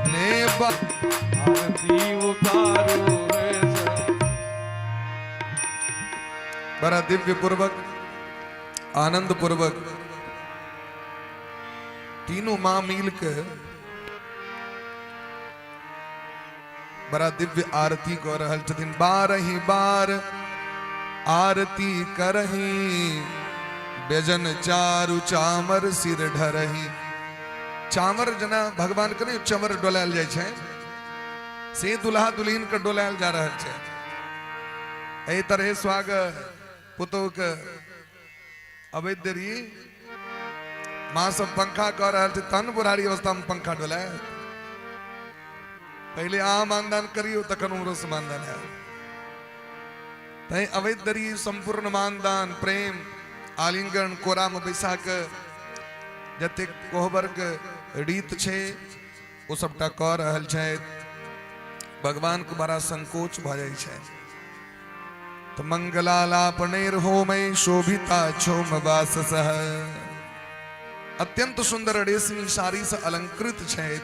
ने बा आरती उतारू हे सखी। बड़ा दिव्य पूर्वक आनंद पूर्वक तीनों मां मिल के बड़ा दिव्य आरती कऽ रहल छथिन। बारही बार आरती करही, व्यजन चारु चामर सिर ढरही। चामर जेना भगवान के नहि चमर डोलायल जाइ छै, से दुल्हा दुल्हिन के डोलायल जा रहल छै। एहि तरहे स्वागत पुतोह के अबैत देरी माँ सब पंखा कऽ रहल छै, तहन बुढ़ारी अवस्था में पंखा डोलाय। पहिले अहाँ मानदान करियौ, तखन उमरो से मानदान आयत। तैं अबैत देरी संपूर्ण मानदान, प्रेम, आलिंगन, कोरा में बैसा के जतेक कोहबर के रीत छै ओ सबटा कऽ रहल छथि। भगवान के बड़ा संकोच भऽ जाइ छै। तऽ मंगलालापनैर्होमय शोभिता क्षौम वाससः, अत्यंत सुंदर रेशमी साड़ी से अलंकृत छथि।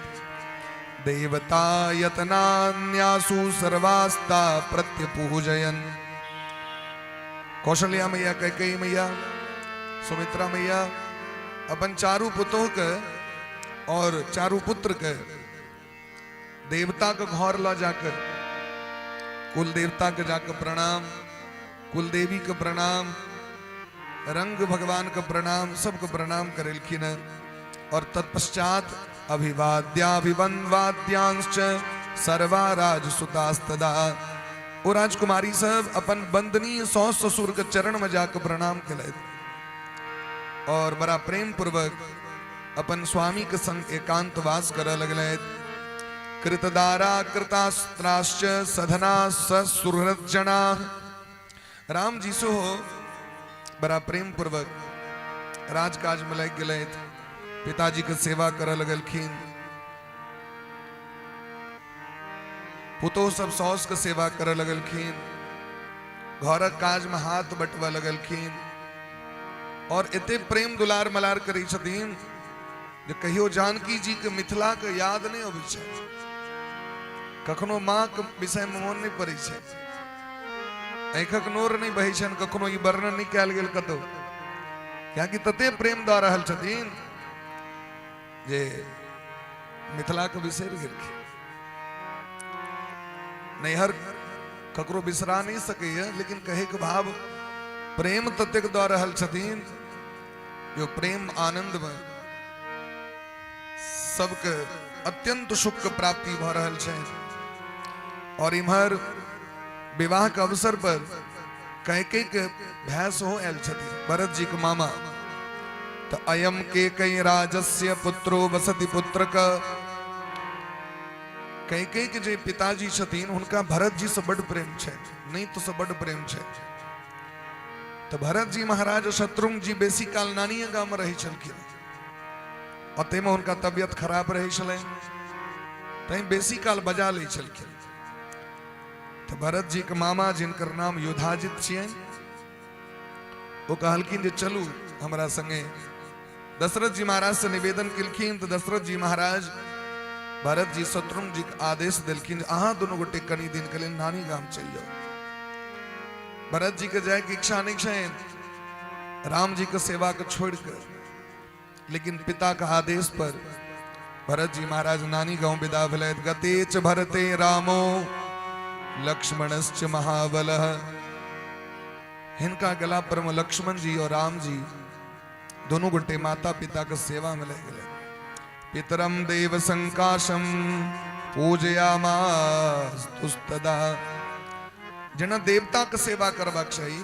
देवता यतनान्यासु सर्वास्ता प्रत्यपूजयन। कौशल्या मैया, कैकेयी मैया, सुमित्रा मैया अपन चारू पुतोह के और चारू पुत्र के देवता के घर ल जाकर कुल देवता के जाकर प्रणाम, कुल देवी के प्रणाम, रंग भगवान के प्रणाम, सबके प्रणाम करेलखिन। और तत्पश्चात अभिवाद्याभिवंवाद्यांश्च सर्वा राजसुतास्तदा, ओ राजकुमारी सब अपन बंदनीय सौस ससुर के चरण में जाकर प्रणाम केलथि और बड़ा प्रेम पूर्वक अपन स्वामी के संग एकांतवास करऽ लगलथि। कृतदारा कृतास्त्राश्च सधना ससुहृज्जना, राम जी सेहो बड़ा प्रेम पूर्वक राजकाज में लागि गेलथि, पिताजी के सेवा करऽ लगलखिन। पुतोह सब साउस के सेवा करऽ लगलखिन, घरक काज में हाथ बटबऽ लगलखिन और एते प्रेम दुलार मलार करै छथिन जे कहियो जानकी जी के मिथिला के याद नहि अबै छै, कखनो माँ के विषय में मोन नहि पड़ै छै, आँखिक नोर नहि बहै छनि कखनो, ई वर्णन नहि कयल गेल कतौ, कियाकि तते प्रेम दऽ रहल छथिन जे मिथिला के बिसरि गेलखिन। नैहर ककरो बिसरा नहि सकैया, लेकिन कहे के भाव प्रेम ततेक दऽ रहल छथिन जो प्रेम आनंद में सबके अत्यंत सुख के प्राप्ति भऽ रहल छै। और इम्हर विवाह के अवसर पर कैकेयी के भाय सेहो आयल छथिन, भरत जी के मामा। तऽ अयम केकई राजस्य पुत्रो वसति पुत्रक, कैकेयी के जे पिताजी छथिन हुनका भरत जी से बड प्रेम छै, नहीं तो से बड प्रेम छै। तऽ भरत जी महाराज शत्रुघ्न जी बेसी काल नानीये गाम में रहै छलखिन और ताहिमे हुनका तबियत खराब रहै छलनि, तैं बेसी काल बजा लै छलखिन। तऽ भरत जी के मामा जिनकर नाम युधाजित छियनि ओ कहलखिन जे चलू हमरा संगे। दशरथ जी महाराज से निवेदन केलखिन तऽ दशरथ जी महाराज भरत जी शत्रुघ्न जी के आदेश देलखिन जे अहाँ दुनू गोटे कनी दिन के लेल नानी गाम चलि जाउ। भरत जी के जाय के इच्छा नहीं छनि राम जी के सेवा के छोड़ के, लेकिन पिता के आदेश पर भरत जी महाराज नानी गांव विदा भेलथि। गतेच भरते रामो लक्ष्मणश्च महाबलः, हिनका गला पर में लक्ष्मण जी और राम जी दोनों गोटे माता पिता के सेवा में लग गए। पितरम देव संकाशम पूजयामास्तुस्तदा, जेना देवता के सेवा करबाक चाही,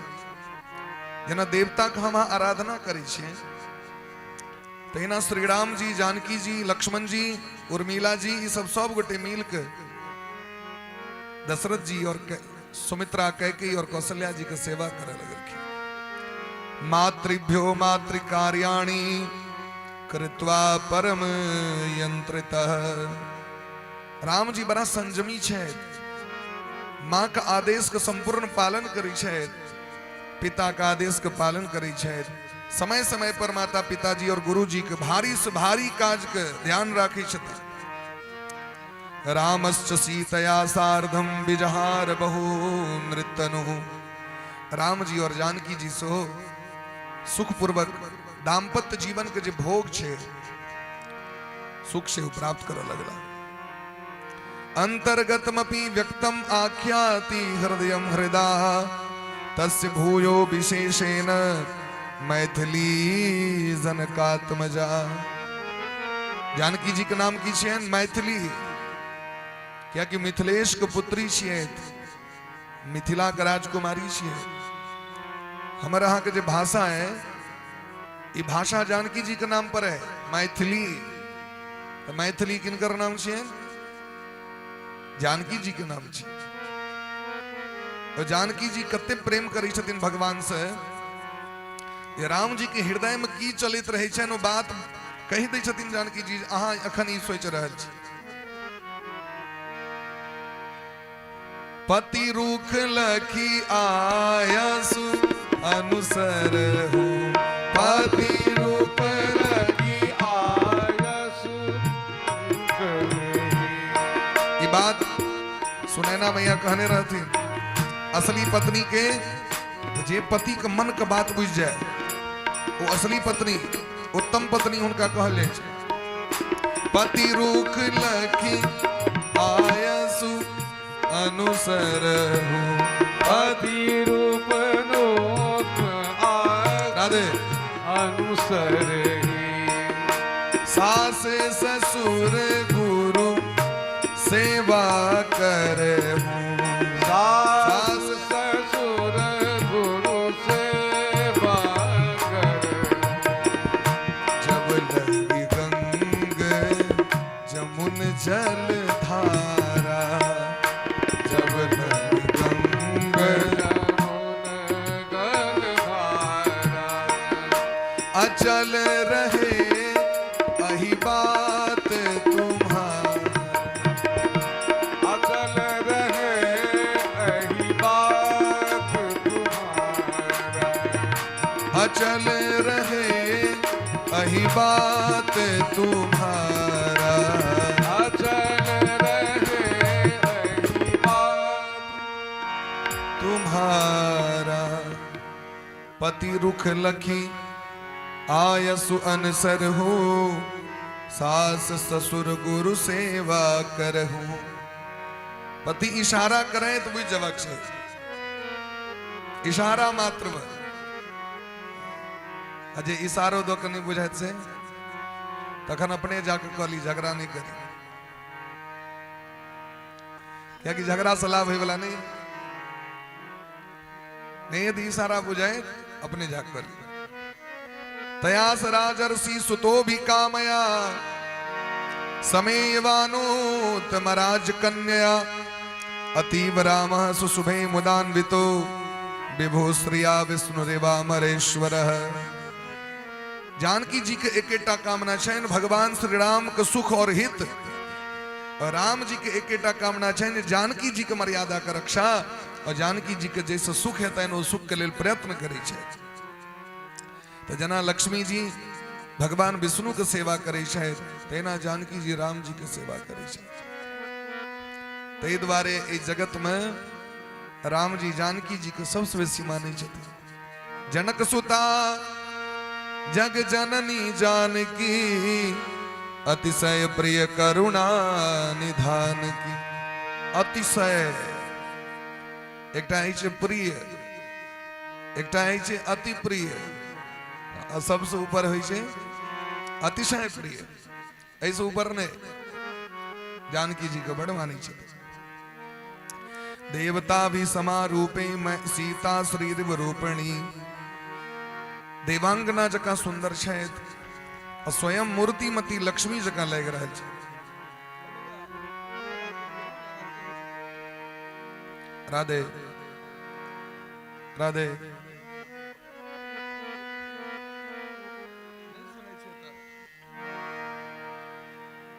जेना देवता के हम आराधना करै छियै, तहिना श्री राम जी, जानकी जी, लक्ष्मण जी, उर्मिला जी, ई सब सब गोटे मिल के दशरथ जी और सुमित्रा, कैकेयी और कौशल्या जी के सेवा करे लगलखिन। मातृभ्यो मातृकार्याणि कृत्वा परम यंत्रितः, राम जी बड़ा संयमी छथि, माँ के आदेश के संपूर्ण पालन करै छथि, पिता के आदेश के पालन करै छथि, समय समय पर माता पिताजी और गुरु जी के भारी से भारी काज के ध्यान राखै छथिन। रामश्च सीतया सार्धम विजहार बहु नृतनु, राम जी और जानकी जी सो सुखपूर्वक दाम्पत्य जीवन के जे भोग छै, सुख से प्राप्त करऽ लगला। अंतर्गतमपि व्यक्तम आख्याति हृदय हृदा तस्य भूयो विशेषेण मैथिली जनकात्मजा। जानकी जी के नाम की छियनि? मैथिली, कियाकि मिथिलेश के पुत्री छियै, मिथिला के राजकुमारी छियै। हमर अहाँके जे भाषा है, ई भाषा जानकी जी के नाम पर है, मैथिली। तऽ मैथिली किनकर नाम छियनि? जानकी जी के नाम छै। तो जानकी जी कते प्रेम करै छथिन भगवान से जे राम जी के हृदय में की चलैत रहै छनि, ओ बात कहि दै छथिन जानकी जी, अहाँ एखन ई सोचि रहल छी। पति रूख लखी आयसु अनुसर हो, पति रूप लखी आयसु। ई बात सुनैना मैया कहने रहथिन असली पत्नी के, जे पति के मन के बात बुझि जाए वो असली पत्नी, उत्तम पत्नी हुनका कहल जाइ छै। पति रूख लखी आयसु अनुसर हो, पति रूप नोक आयसु राधे अनुसर। सास ससुर गुरु सेवा करहूँ, सास ससुर गुरु सेवा कर। जब लगी गंग जमुन जल धारा, जब लगी गंग जमुन जल धारा। अचल रहे अही बात तुम्हारा, अचल रहे अही बात तुम्हारा, अचल रहे अही बात तुम्हारा, अचल रहे अही बात तुम्हारा। पति रुख लखी आयसु अनसर हो, सास ससुर गुरु सेवा करहु। पति इशारा करे तो बुझ जबाक छै, इशारा मात्र में। आ जे इशारो दऽ कऽ नहि बुझाइत से तखन अपने जाके कऽ ली, झगड़ा नहि करी, कियाकि झगड़ा से लाभ होयवला नहि। नहीं यदि इशारा बुझाए अपने जाके कर ली। तयास राजर्षि सुतो भी कामया समेवानोत्तमराज कन्या अतीव राम सुशुभे मुदान्वितो विभो श्रिया विष्णुरेवामरेश्वर। जानकी जी के एकेटा कामना छनि भगवान श्री राम के सुख और हित, और राम जी के एकेटा कामना छनि जानकी जी के मर्यादा के रक्षा, और जानकी जी के जैसे सुख हेतनि ओ सुख के लेल प्रयत्न करै छथि। तऽ जेना लक्ष्मी जी भगवान विष्णु के सेवा करै छथि, तेना जानकी जी राम जी के सेवा करै छथि। ताहि दुआरे एहि जगत में राम जी जानकी जी के सबसे बेसी मानै छथिन। जनक सुता जग जननी जानकी, अतिशय प्रिय करुणा निधान की। अतिशय एकटा होइ छै प्रिय, एकटा होइ छै अति प्रिय, आ सबसे ऊपर होइ छै अतिशय प्रिय, एहिसँ ऊपर नहि। जानकी जी के बड़ मानै छथिन। देवता भी समारूपे मैं सीता श्री रूपिणी, देवांगना जकाँ सुंदर छथि आ स्वयं मूर्तिमती लक्ष्मी जकाँ लागि रहल छै। राधे राधे।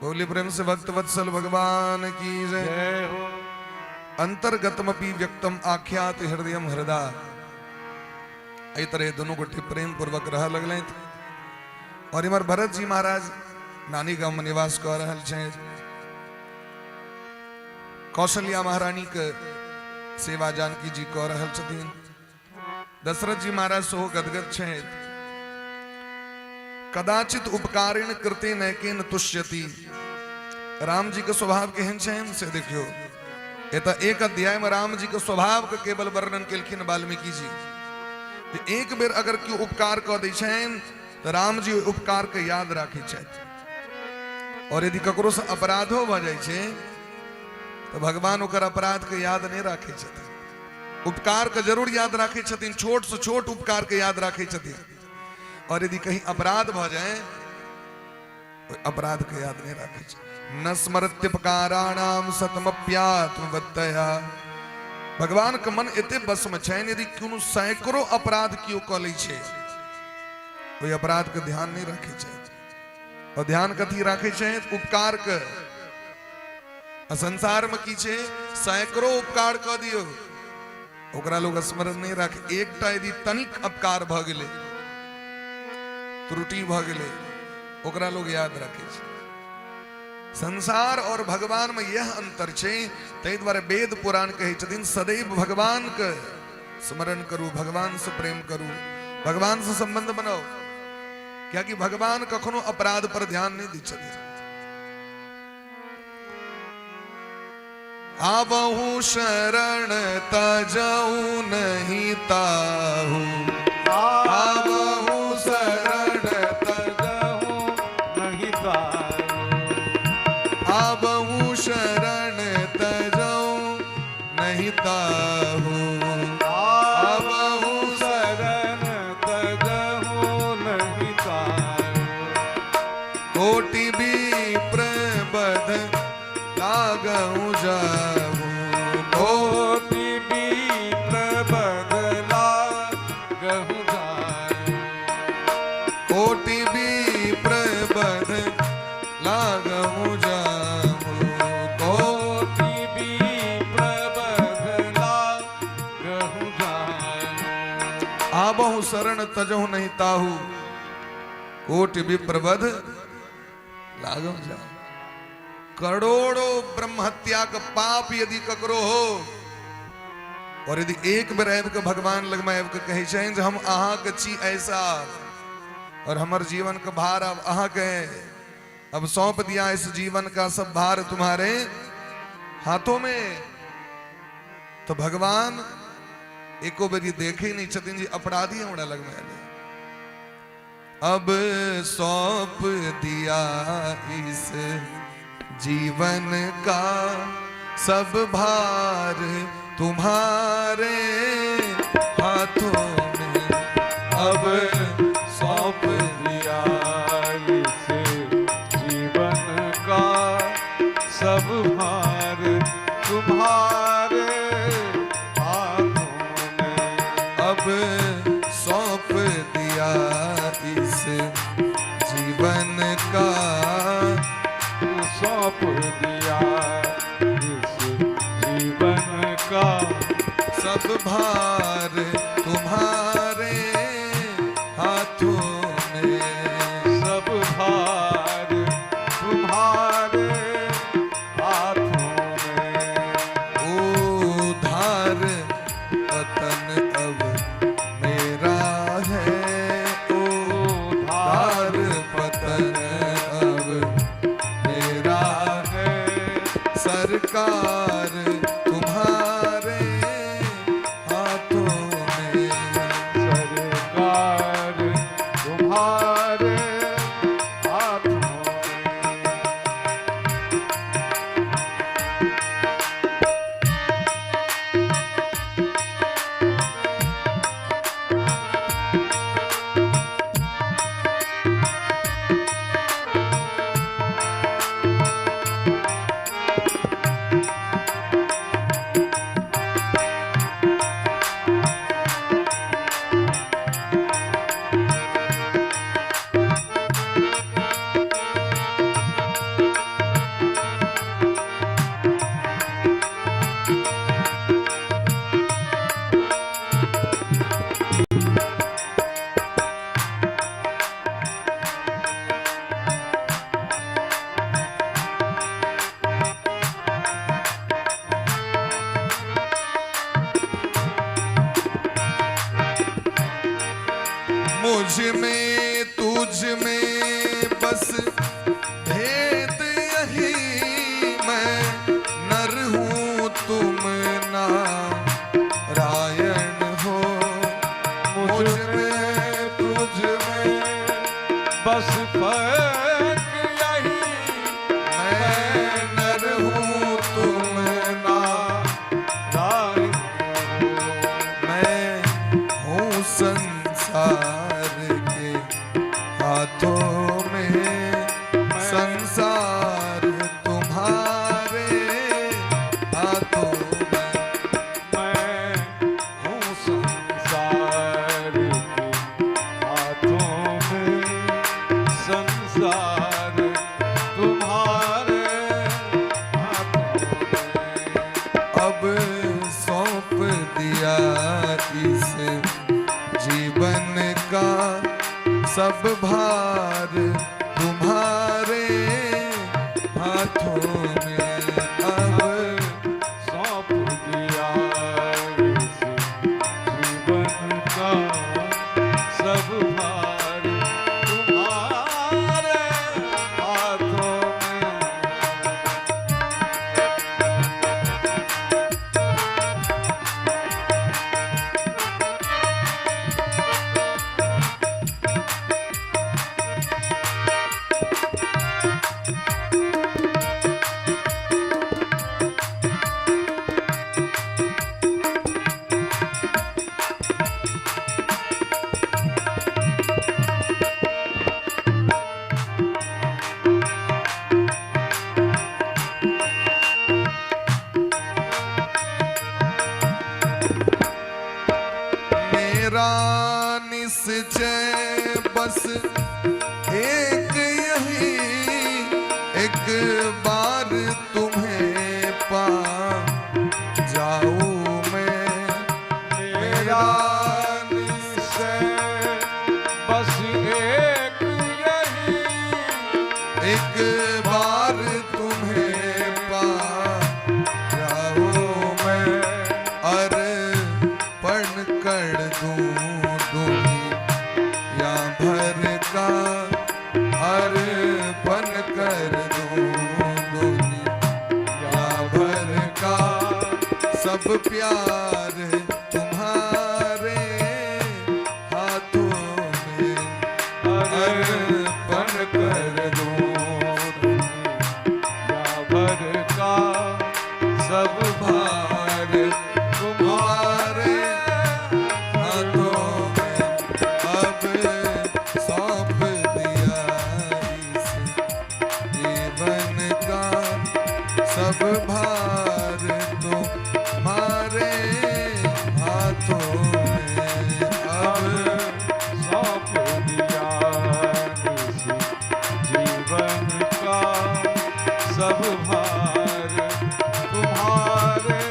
बोले प्रेम से भक्त वत्सल भगवान की जय। जय हो। अंतर्गतमपि व्यक्तम आख्यात हृदय हृदय। एहि तरह दुनू गोटे प्रेम पूर्वक रह लगलथि। और इम्हर भरत जी महाराज नानी गाम में निवास कऽ रहल छथि। कौशल्या महारानी के सेवा जानकी जी कऽ रहल छथिन। दशरथ जी महाराज सेहो गदगद छथि। कदाचित उपकारेण कृते नैकेन तुष्यति। राम जी के स्वभाव केहन छनि से देखियौ। एतऽ एक अध्याय में राम जी के स्वभाव के केवल वर्णन केलखिन वाल्मीकि जी। जे एक बेर अगर केओ उपकार कऽ दै छनि तऽ राम जी ओहि उपकार के याद राखै छथि। और यदि ककरो से अपराधो भऽ जाइ छै तऽ भगवान ओकर अपराध के याद नहि राखै छथिन। उपकार के जरूर याद राखै छथिन, छोट से छोट उपकार के याद राखै छथिन। और यदि कहीं अपराध भऽ जाए, ओहि अपराध के याद नहीं राखै छै। न स्मरत्युपकाराणाम सतमप्यात्मवत्तया। भगवान के मन एते बस में छनि, यदि कोनो सैकड़ों अपराध केओ कऽ लै छै, ओहि अपराध के ध्यान नहीं राखै छै। और ध्यान कथी राखै छै? उपकार के। आ संसार में की छै? सैकड़ों उपकार कऽ दियौ, ओकरा लोग स्मरण नहीं राखे। एकटा यदि तनिक अपकार भऽ गेलै, त्रुटि भऽ गेलै, ओकरा लोग याद राखे छै। संसार और भगवान में यह अंतर छै। ताहि दुआरे वेद पुराण कहै छथिन, सदैव भगवान के स्मरण करू, भगवान से प्रेम करू, भगवान से संबंध बनाओ, कियाकि भगवान कखनो अपराध पर ध्यान नहीं दै छथिन। आवहु शरण तजऊ नहीं ताहू, आवहु शरण तजहु नहीं ताहू, आवहु शरण तजऊ नहीं ताहू, आवहु शरण तजहु नहीं ताहू। कोटि विप्र बध लागहु जाहु, कोटि विप्र बध लागहु जाहु, कोटि विप्र बध लागहु जाहु, कोटि विप्र बध लागहु जाहु। आवहु शरण तजहु नहीं ताहु, कोटि विप्रबध लागहु जाहु। करोड़ों ब्रह्महत्या के पाप यदि ककरो हो, और यदि एक बेर आबि के भगवान लग में आबि के कहै छनि जे हम अहाँके छी ऐसा, और हमर जीवन के भार अब अहाँके, अब सौंप दिया इस जीवन का सब भार तुम्हारे हाथों में, तो भगवान एको बेरी देखे नहीं छथिन जे अपराधी हमरा लग में एलै। अब सौंप दिया इस जीवन का सब भार तुम्हारे हाथों में, अब सौंप दिया इस जीवन का सब भार तुम्हारे हाथों में, अब सौंप दिया इस जीवन का, सौंप दिया इस जीवन का सब भार तुम्हारे हाथों में, सब भार तुम्हारे हाथों में। उधार वतन अब मेरा है, उधार पतन अब मेरा है, सरकार तुम्हारे हाथों में, सरकार तुम्हारे हाथों में। मुझ में तुझ में सब भार तुम्हारे हाथों में अब सौंप दिया इस जीवन का सब भार तुम्हारे हाथों में। मेरा निश्चय बस एक यही, एक बार तुम्हें पा जाऊं मैं। मेरा निश्चय बस एक यही, एक बार तुम्हें पा जाऊं मैं, अर्पण कर दूं दुनिया भर का, अर्पण कर दूं दुनिया भर का, सब प्यार तुम्हारे हाथों में अर्पण कर दूं दुनिया भर का सब भार तुम्हारे हाथों में अब सौंप दिया इस जीवन का सब भार तुम्हारे हाथों में अब सौंप दिया इस जीवन का सब भार तुम्हारे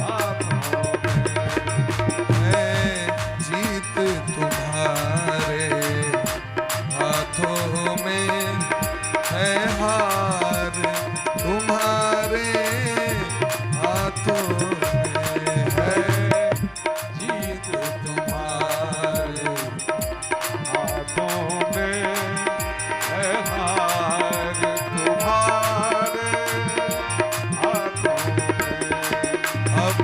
हाथों में। है जीत तुम्हारे हाथों में है, हार तुम्हारे हाथों में है, जीत तुम्हारे हाथों में है, हार तुम्हारे हाथों में। अब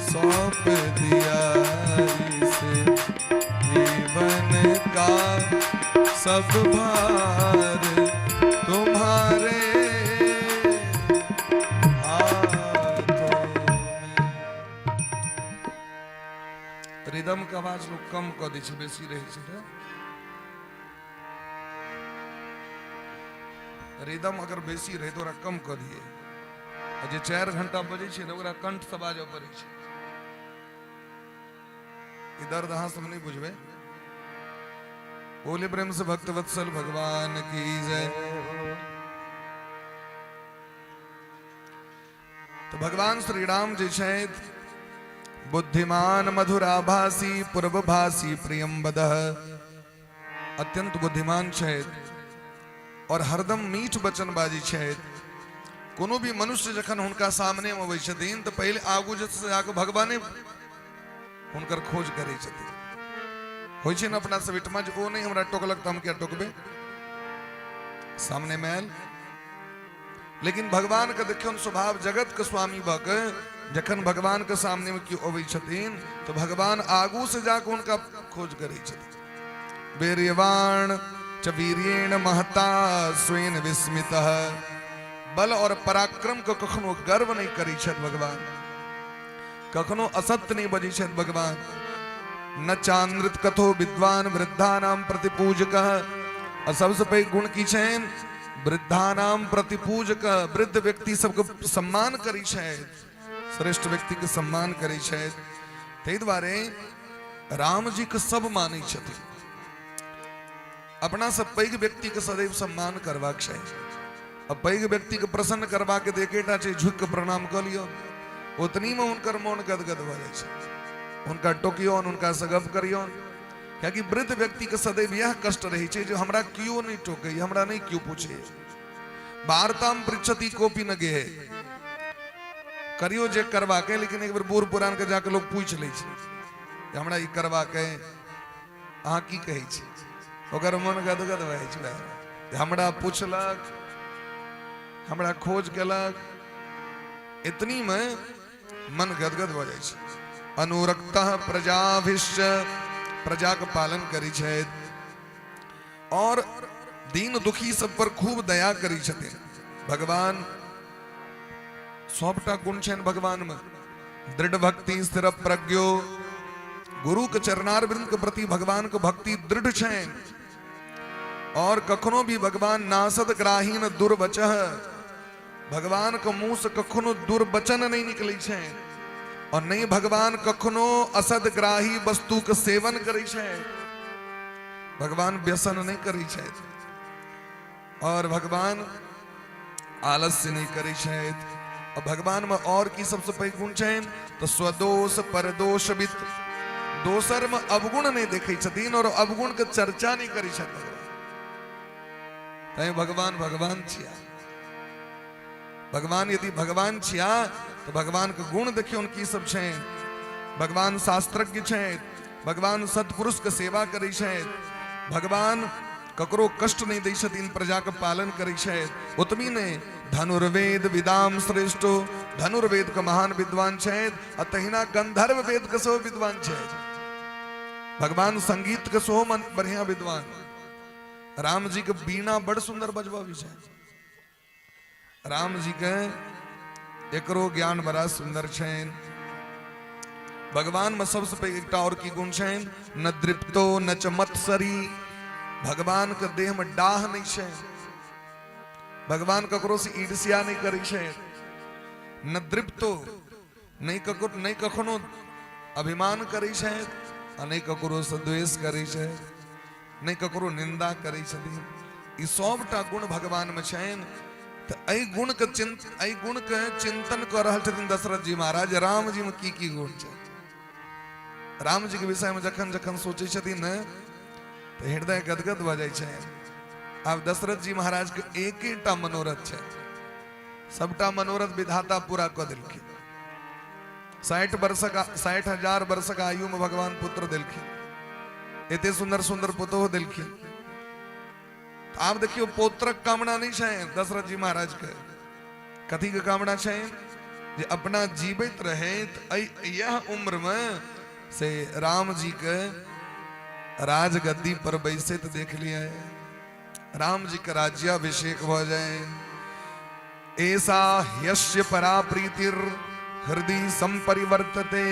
सौंप दिया इस जीवन का सब भार तुम्हारे हाथों में। रिदम के आवाज लोग कम कऽ दै छै, बेसी रहै छै ने। रिदम अगर बेसी रहै तऽ ओकरा कम कऽ दियै, आ जे 4 घंटा बजै छै ने, ओकरा कंठ से बाजऽ पड़ै छै। ई दर्द अहाँ सब नहि बुझबै। बोले प्रेम से भक्त वत्सल भगवान की जय। तो भगवान श्री राम जे छथि, बुद्धिमान मधुराभासी पूर्वभासी प्रियंवदः, अत्यंत बुद्धिमान छथि और हरदम मीठ वचन बाजै छथि। कोनो भी मनुष्य जखन हुनका सामने मे अबै छथिन, तऽ पहिले आगू जे से जाकऽ भगवाने हुनकर खोज करै छथिन। होइ छै ने अपना सब ओहिठमा जे ओ नहि हमरा टोकलक तऽ हम किया टोकबै? सामने मे आयल। लेकिन भगवान के देखियौ स्वभाव, जगत के स्वामी भऽ के जखन भगवान के सामने मे केओ अबै छथिन, तऽ भगवान आगू से जाके हुनका खोज करै छथिन। वीर्यवान च वीर्येण महता स्वेन विस्मितः, बल और पराक्रम के कखनो गर्व नहि करै छथि भगवान, कखनो असत्य नहि बजै छथि भगवान। न चानृत कथो विद्वान वृद्धानाम प्रतिपूजक, आ सबसे पैघ गुण की छनि? वृद्धानाम प्रतिपूजक, वृद्ध व्यक्ति सबके सम्मान करै छथि, श्रेष्ठ व्यक्ति के सम्मान करै छथि। ताहि दुआरे राम जी के सब मानै छथिन। अपना सब पैघ व्यक्ति के सदैव सम्मान करबाक चाही। आ पैघ व्यक्ति के प्रसन्न करबाक तऽ एकेटा छै, झुकि के प्रणाम कऽ लियौ। ओतनी में हुनकर मोन गदगद भऽ जाइ छै। हुनका टोकियौन, हुनका से गप करियौन। कियाकि वृद्ध व्यक्तिके सदैव इएह कष्ट रहै छै जे हमरा केओ नहि टोकै, हमरा नहि केओ पूछे। वार्ताम पृच्छति कोपी न गेहे, करियो जे करबाक है, लेकिन एक बेर बूढ़ पुरान के जाके लोग पूछि लै छै जे हमरा ई करबाक है, अहाँ की कहै छी। ओकर मन गदगद भए जाइ छै जे हमरा पुछलक, हमरा खोज केलक, इतनी में मन गदगद भऽ जाइ छै। अनुरक्त प्रजाभिश्च, प्रजाके पालन करै छथि और दीन दुखी सब पर खूब दया करै छथिन भगवान। सबटा गुण छनि भगवान में। दृढ़ भक्ति स्थिर प्रज्ञो, गुरु के चरणार वृंद के प्रति भगवान के भक्ति दृढ़ छनि और कखनो भी भगवान नासद ग्राहीन दुर्वचः, भगवान के मुंह से कखनो दुर्वचन नहीं निकलै छै और नहीं भगवान कखनो असद ग्राही वस्तु के सेवन करै छै। भगवान व्यसन नहीं करै छै और भगवान आलस्य नहीं करै छै। और भगवान में और की सबसे पैघ गुण छै तो स्वदोष परदोष वित, दोसर में अवगुण नहीं देखै छथिन और अवगुण के चर्चा नहीं करै छथिन। तैं भगवान भगवान छिया। भगवान यदि भगवान छिया तो भगवान के गुण देखियो की सब छै। भगवान शास्त्रज्ञ छै, भगवान सत्पुरुष के सेवा करै छै, भगवान ककरो कष्ट नहीं दै छथिन, प्रजा के पालन करै छै। ओतबी नहि, धनुर्वेद विदाम श्रेष्ठो, धनुर्वेद के महान विद्वान छै आ तहिना गंधर्व वेद के सेहो विद्वान छै। भगवान संगीत के सेहो बढ़िया विद्वान। राम जी के बीणा बड़ सुंदर बजबाबी छै। राम जी के एकरो ज्ञान बड़ा सुंदर छैन। भगवान में सबसे पैघ एकटा और की गुण छैन, न दृप्तो न च मत्सरी, भगवान के देह में डाह नहीं छै, भगवान ककरो से ईर्ष्या नहीं करै छै। न दृप्तो, नहीं ककरो, नहीं कखनो अभिमान करै छै आ नहीं ककरो से द्वेष करै छै, नहि ककरो निंदा करै छथिन। ई सबटा गुण भगवान में छनि। तऽ एहि गुण के चिंत एहि गुण के चिंतन कऽ रहल छथिन दशरथ जी महाराज, राम जी में की की गुण छै। राम जी के विषय में जखन जखन सोचै छथिन ने तऽ हृदय गदगद भऽ जाइ छै। आब दशरथ जी महाराज के एकेटा मनोरथ छै, सबटा मनोरथ विधाता पूरा कऽ देलखिन। 60,000 वर्षक आयु में भगवान पुत्र देलखिन, एते सुंदर सुंदर पुतोह देलखिन। आब देखियो पौत्रक कामना नहीं छै दशरथ जी महाराज के, कथी के कामना छै जे अपना जीवित रहैत यह उम्र में से राम जी के राजगद्दी पर बैसैत देख लिये, राम जी के राज्याभिषेक भ जाए। ऐसा ह्यस्य परा प्रीतिर हृदय संपरिवर्तते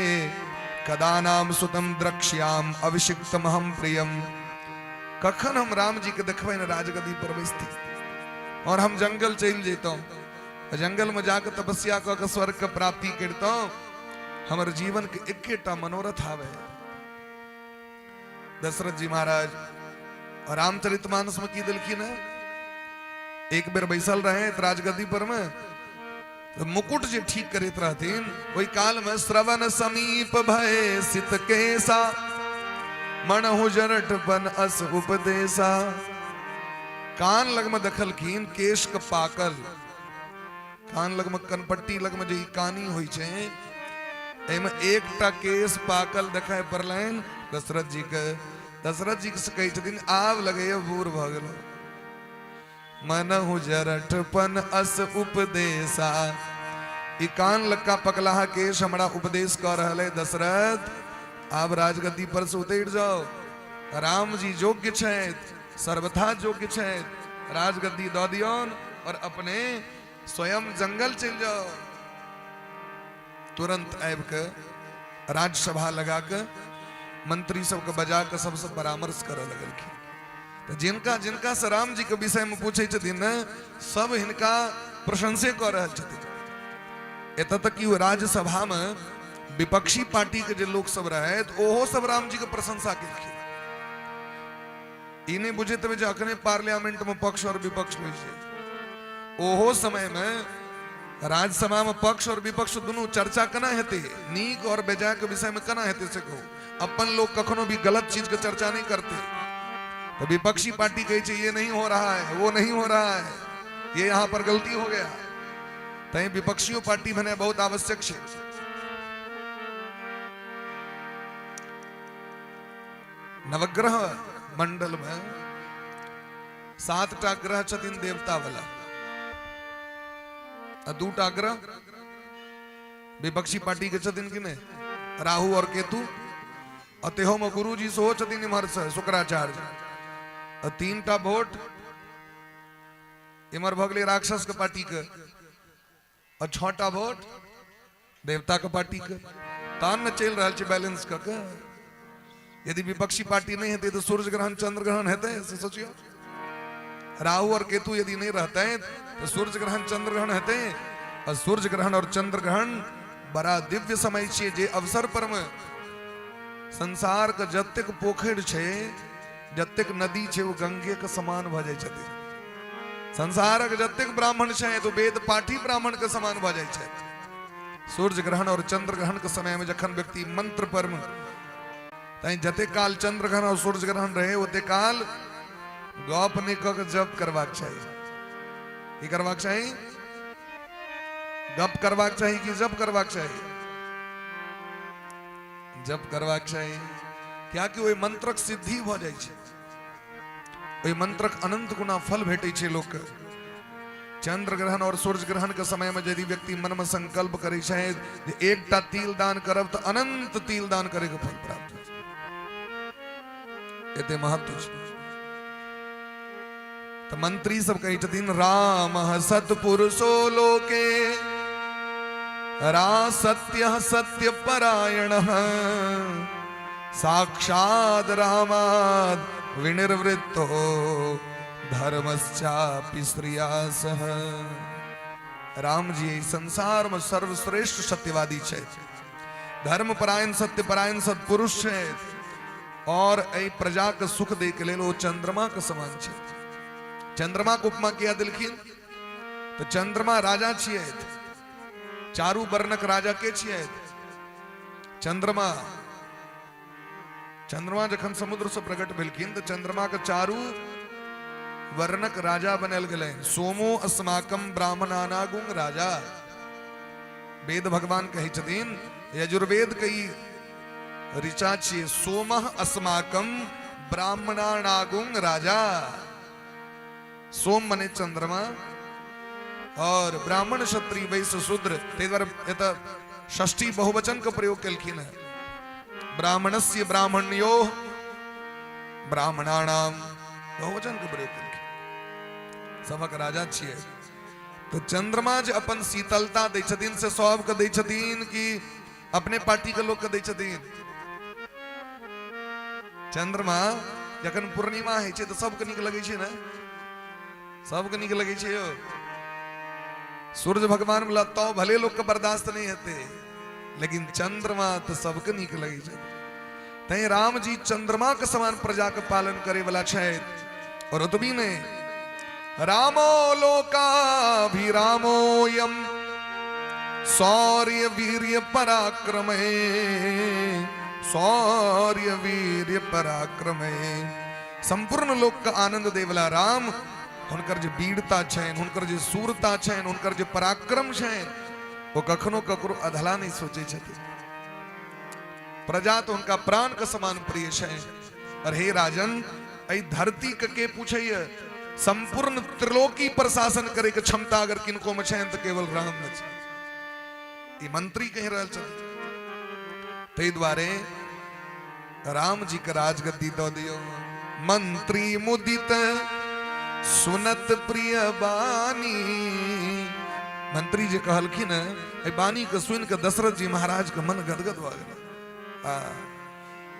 कदा नाम सुतम द्रक्ष्याम अभिषिक्तम हम प्रियम। कखन हम राम जी के देखबै ने राजगद्दी पर बैसती और हम जंगल चलि जैतहुँ, जंगल में जाके तपस्या कऽ के स्वर्ग के प्राप्ति करितहुँ। हमर जीवन के एकेटा मनोरथ आवे। दशरथ जी महाराज रामचरितमानस में की देलखिन है, एक बेर बैसल रहे राजगद्दी पर में तो मुकुट जे ठीक करैत रहथिन ओहि काल में श्रवण समीप भय सित केसा मनहु जरठपन अस उपदेशा। कान लग में देखलखिन केश के पाकल, कान लग में कनपट्टी लग में जे ई कानी होइ छै एहिमे एकटा केश पाकल देखाइ पड़लनि दशरथ जी के। दशरथ जी से कहै छथिन आब लगैया बूढ़ भऽ गेलहुँ। मनहु जरठपन अस उपदेशा, ई कान लक्का पकलाहा केश हमरा उपदेश कऽ रहल है दशरथ, आब राजगद्दी पर से उतरि जाओ, राम जी योग्य छथि, सर्वथा योग्य छथि, राजगद्दी दऽ दियौन और अपने स्वयं जंगल चलि जाओ। तुरंत आबि कऽ राज्यसभा लगा कऽ मंत्री सबके बजा कऽ सबसँ परामर्श करऽ लगलखिन। तऽ जिनका जिनका से राम जी के विषय में पूछे छथिन ने, सब हिनका प्रशंसे कऽ रहल छथिन। एतऽ तक कि राज्यसभा में विपक्षी पार्टी के जे लोक सब रहे ओहो सब राम जी के प्रशंसा केलखिन। ई नहीं बुझैत हेबै जे अखने पार्लियामेंट में पक्ष और विपक्ष होइ छै। ओहो समय में राज्यसभा में पक्ष और विपक्ष दुनू चर्चा केना हेतै, नीक और बेजाय के विषय में केना हेतै से कहू। अपन लोग कखनो भी गलत चीज के चर्चा नहीं करते। तो विपक्षी पार्टी कहै छै ये नहीं हो रहा है, वो नहीं हो रहा है, ये यहाँ पर गलती हो गया। तैं विपक्षियों पार्टी भेनाइ बहुत आवश्यक छै। नवग्रह मंडल में 7टा ग्रह छथिन देवता वाला आ 2टा ग्रह विपक्षी पार्टी के छथिन कि नहीं, राहु और केतु। आ तेहो में गुरुजी सेहो छथिन इम्हर से शुक्राचार्य। आ 3टा वोट इम्हर भऽ गेलै राक्षस के पार्टी के, आ 6टा वोट देवता के पार्टी के। तहन ने चलि रहल छै बैलेंस कऽ के। यदि विपक्षी पार्टी नहीं हेतै तऽ सूर्य ग्रहण चंद्र ग्रहण हेतै, से सोचियो। राहु और केतु यदि नहीं रहते तो सूर्य ग्रहण चंद्र ग्रहण हेतै। और सूर्य ग्रहण और चंद्र ग्रहण बड़ा दिव्य समय छियै, जे अवसर पर में संसार के जतेक पोखरि छै, जतेक नदी छै, ओ गंगे के समान भऽ जाइ छथिन। संसारक जतेक ब्राह्मण छै तो वेद पाठी ब्राह्मण के समान भऽ जाइ छथि। सूर्य ग्रहण और चंद्र ग्रहण के समय में जखन व्यक्ति मंत्र पर में, तैं जते काल चंद्र ग्रहण और सूर्य ग्रहण रहे ओते काल गप नहीं कऽ के जप करबाक चाही। की करबाक चाही? गप करबाक चाही कि जप करबाक चाही? जप करबाक चाही। कियाकि ओहि मंत्रक सिद्धि भऽ जाइ छै, ओहि मंत्रक अनंत गुना फल भेटै छै लोकके। चंद्र ग्रहण और सूर्य ग्रहण के समय में यदि व्यक्ति मन में संकल्प करै छै जे एकटा तिल दान करब तऽ अनंत तिल दान करे के फल प्राप्त होइ छै। एते महत्व छै। तऽ मंत्री सब कहै छथिन राम सत्पुरुषो लोके रा सत्य सत्य परायण साक्षाद रामाद विनिर्वृत्तो धर्मश्चापि श्रिया सह। राम जी एहि संसार में सर्वश्रेष्ठ सत्यवादी छथि, धर्मपरायण सत्यपरायण सत्पुरुष छथि और एहि प्रजा के सुख दै के लेल ओ चंद्रमा के समान छथि। चंद्रमा के उपमा किया देलखिन? तो चंद्रमा राजा छियै, चारू वर्णक राजा के छियै? चंद्रमा। चंद्रमा जखन समुद्र से प्रकट भेलखिन तऽ चंद्रमा के चारू वर्णक राजा बनायल गेलनि। सोमो अस्माकम ब्राह्मणानागुंग राजा। वेद भगवान कहै छथिन, यजुर्वेद के ई ऋचा छियै, सोमः अस्माकम ब्राह्मणानागुंग राजा। सोम मने चंद्रमा और ब्राह्मण क्षत्रिय वैश्य शूद्र, ताहि दुआरे एतऽ षष्ठी बहुवचन के प्रयोग केलखिन है। ब्राह्मणस्य ब्राह्मण्यो ब्राह्मणानाम बहुवचन के प्रयोग केलखिन। सबक राजा छियै। तो चंद्रमा जे अपन शीतलता दै छथिन से सबके दै छथिन कि अपने पार्टी के लोग के दै छथिन? चंद्रमा जखन पूर्णिमा होइ छै तऽ सबके नीक लगै छै ने? सबके नीक लगै छै यौ। सूर्य भगवान वाला तो भले लोग के बर्दाश्त नहीं हेतै, लेकिन चंद्रमा तऽ सबके नीक लगै छै। तैं राम जी चंद्रमा के समान प्रजा के पालन करे वाला छथि। और ओतबी नहि, रामो लोकाभिरामोऽयं शौर्य वीर्य पराक्रमे, शौर्य वीर्य पराक्रमे। संपूर्ण लोक के आनंद देवला राम, हुनकर जे वीरता छनि, हुनकर जे शूरता छनि, हुनकर जे पराक्रम छनि, ओ कखनो ककरो अधला नहि सोचै छथिन। प्रजा तो हुनका प्राण के समान प्रिय छनि। और हे राजन, एहि धरती के पूछैया? संपूर्ण त्रिलोकी पर शासन करे के क्षमता अगर किनको में छनि तऽ केवल राम में छै। ई मंत्री कहि रहल छथिन। ताहि दुआरे राम जी के राजगद्दी दऽ दियौ। मंत्री मुदित सुनत प्रिय बानी। मंत्री जे कहलखिन एहि बानी के सुनि के दशरथ जी महाराज के मन गदगद भऽ गेल।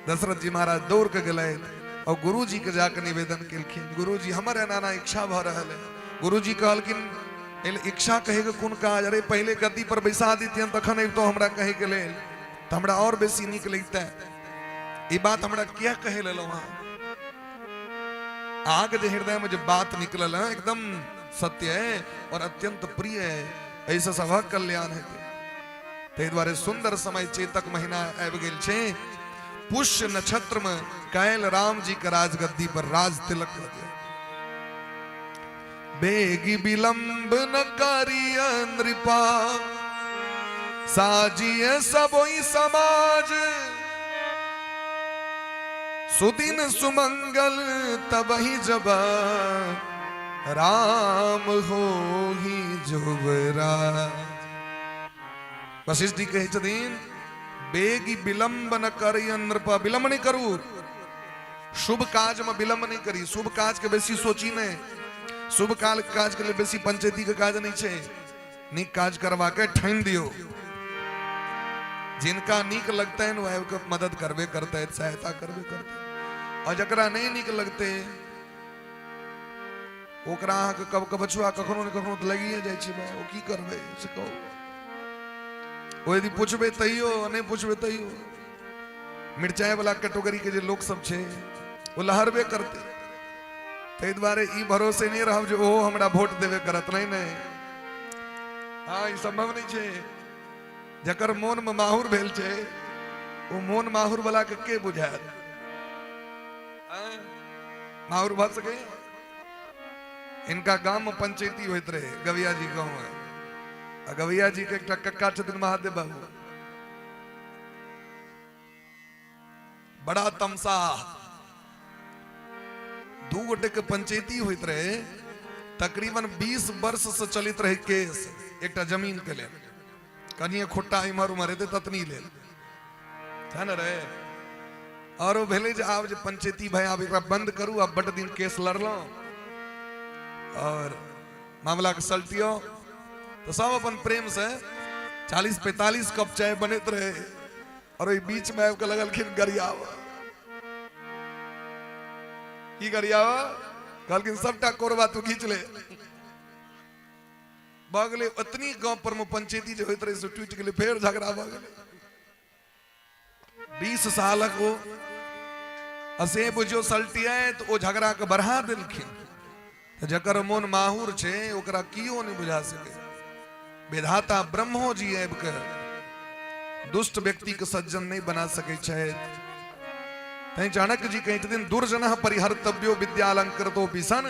दशरथ जी महाराज दौड़ के गेलथि और गुरु जी के जाके निवेदन केलखिन, गुरु जी हमर एना एना इच्छा भऽ रहल है। गुरु जी कहलखिन इच्छा कहे के कोन काज, अरे पहिले गद्दी पर बैसा दितियन तखन अबितो हमरा कहे के लेल, तऽ हमरा और बेसी नीक लगिते। ई बात हमरा किया कहे लेलहुँ अहाँ? अहाँके जे हृदय में जे बात निकलल है एकदम सत्य है और अत्यंत प्रिय है, एहिसँ सभक कल्याण हेतै। ताहि दुआरे सुंदर समय चैतक महीना आबि गेल छै। पुष्य नक्षत्र में काल्हि राम जी के राजगद्दी पर राज तिलक लगे। बेगी विलंब न करिय नृपा, साजिय सबोई समाज, सुदिन सुमंगल तबही जब राम हो ही जुवराज। वशिष्ठ जी कहै छथिन, बेगी विलंब न करिय नृपा, विलंब नहि करू, शुभ काज में विलंब नहीं करी, शुभ काज के बेसी सोची नहीं, शुभ काल काज के लिए बेसी पंचायती के काज नहीं छे, नीक काज करवा के ठानि दियो, जिनका नीक लगते हैं वो आबि के मदद करबे करते हैं, सहायता करबे करते हैं, और जकरा नहीं नीक लगते ओकरा अहाँके कब कबछुआ कखनो ने कखनो तऽ लगिए जाइ छै भाय, ओ की करबै से कहू। ओ यदि पुछबै तैयो, नहि पुछबै तैयो, मिरचाइ वाला कैटेगरी के जे लोक सब छै ओ लहरबे करतै। ताहि दुआरे ई भरोसे नहि रहब जे ओहो हमरा वोट देबे करत, नहि नहि, हँ ई संभव नहि छै। जकर मोन मे माहुर भेल छै ओ मोन माहुर वाला के के बुझायत? माहुर भऽ सकैए? इनका गाम में पंचायती होइत रहे गवैया जी गाँव में, आ गवैया जी के एकटा कक्का छथिन महादेव बाबू, बड़ा तमसा। दू गोटे के पंचायती होइत रहे, तकरीबन 20 वर्ष से चलित रहे केस एकटा जमीन के लेल, कनिए खुट्टा इम्हर उम्हर हेतै ततनी लेल है ने रे। और ओ भेलै जे आब जे पंचायती भाई आब एकरा बंद करू, आब बड्ड दिन केस लड़लहुँ और मामला के सलटियो, तो सब अपन प्रेम से 40-45 कप चाय बनैत रहे, और ओहि बीच में आबि कऽ लगलखिन गरियाब। की गरियाब? कहलखिन सबटा कोरबा तू घीच ले। भऽ गेलै ओतनी गाँव पर में पंचायती जे होइत रहै से टूटि गेलै, फेर झगड़ा भऽ गेलै। 20 सालक ओ असे बुझियो सलटियाए तऽ ओ झगड़ा के बढ़ा देलखिन। तऽ जकर मोन माहुर छै ओकरा कियो नहि बुझा सकै। विधाता ब्रह्मो जी आबि कऽ दुष्ट व्यक्ति के सज्जन नहि बना सकै छथि। तैं चाणक्य जी कहै छथिन, दुर्जन परिहर्तव्यो विद्यालंकृतो बिसन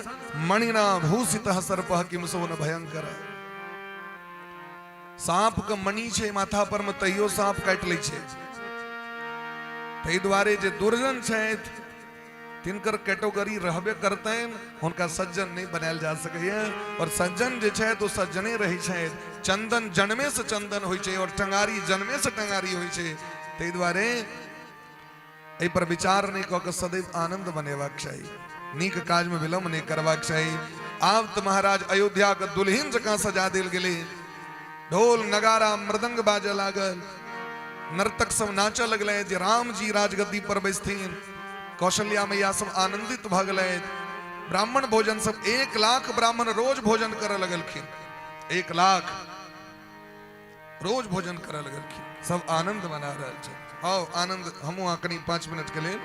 मणिना भूषित सर्प किम सो न भयंकर। साँप के मणि छै माथा पर में तैयो साँप काटि लै छै। ताहि दुआरे जे दुर्जन छथि तिनकर कैटेगरी रहबे करतनि, हुनका सज्जन नहि बनायल जा सकैए। और सज्जन जे छथि ओ सज्जने रहै छथि। चंदन जन्मे से चंदन होइ छै और टंगारी जन्मे से टंगारी होइ छै। ताहि दुआरे एहि पर विचार नहि कऽ के सदैव आनंद मनेबाक चाही, नीक काजमे विलम्ब नहि करबाक चाही। आब तऽ महाराज अयोध्या के दुल्हिन जकाँ सजा देल गेलै, ढोल नगारा मृदंग बाजऽ लागल, नर्तक सब नाचऽ लगलै जे राम जी राजगद्दी पर बैसथिन। कौशल्या मैया सब आनंदित भऽ गेलै। ब्राह्मण भोजन सब 1 लाख ब्राह्मण रोज भोजन करऽ लगलखिन, 1 लाख रोज भोजन करऽ लगलखिन। सब आनंद मना रहल छै। आओ आनंद हमहूँ अहाँ कनि 5 मिनट के लेल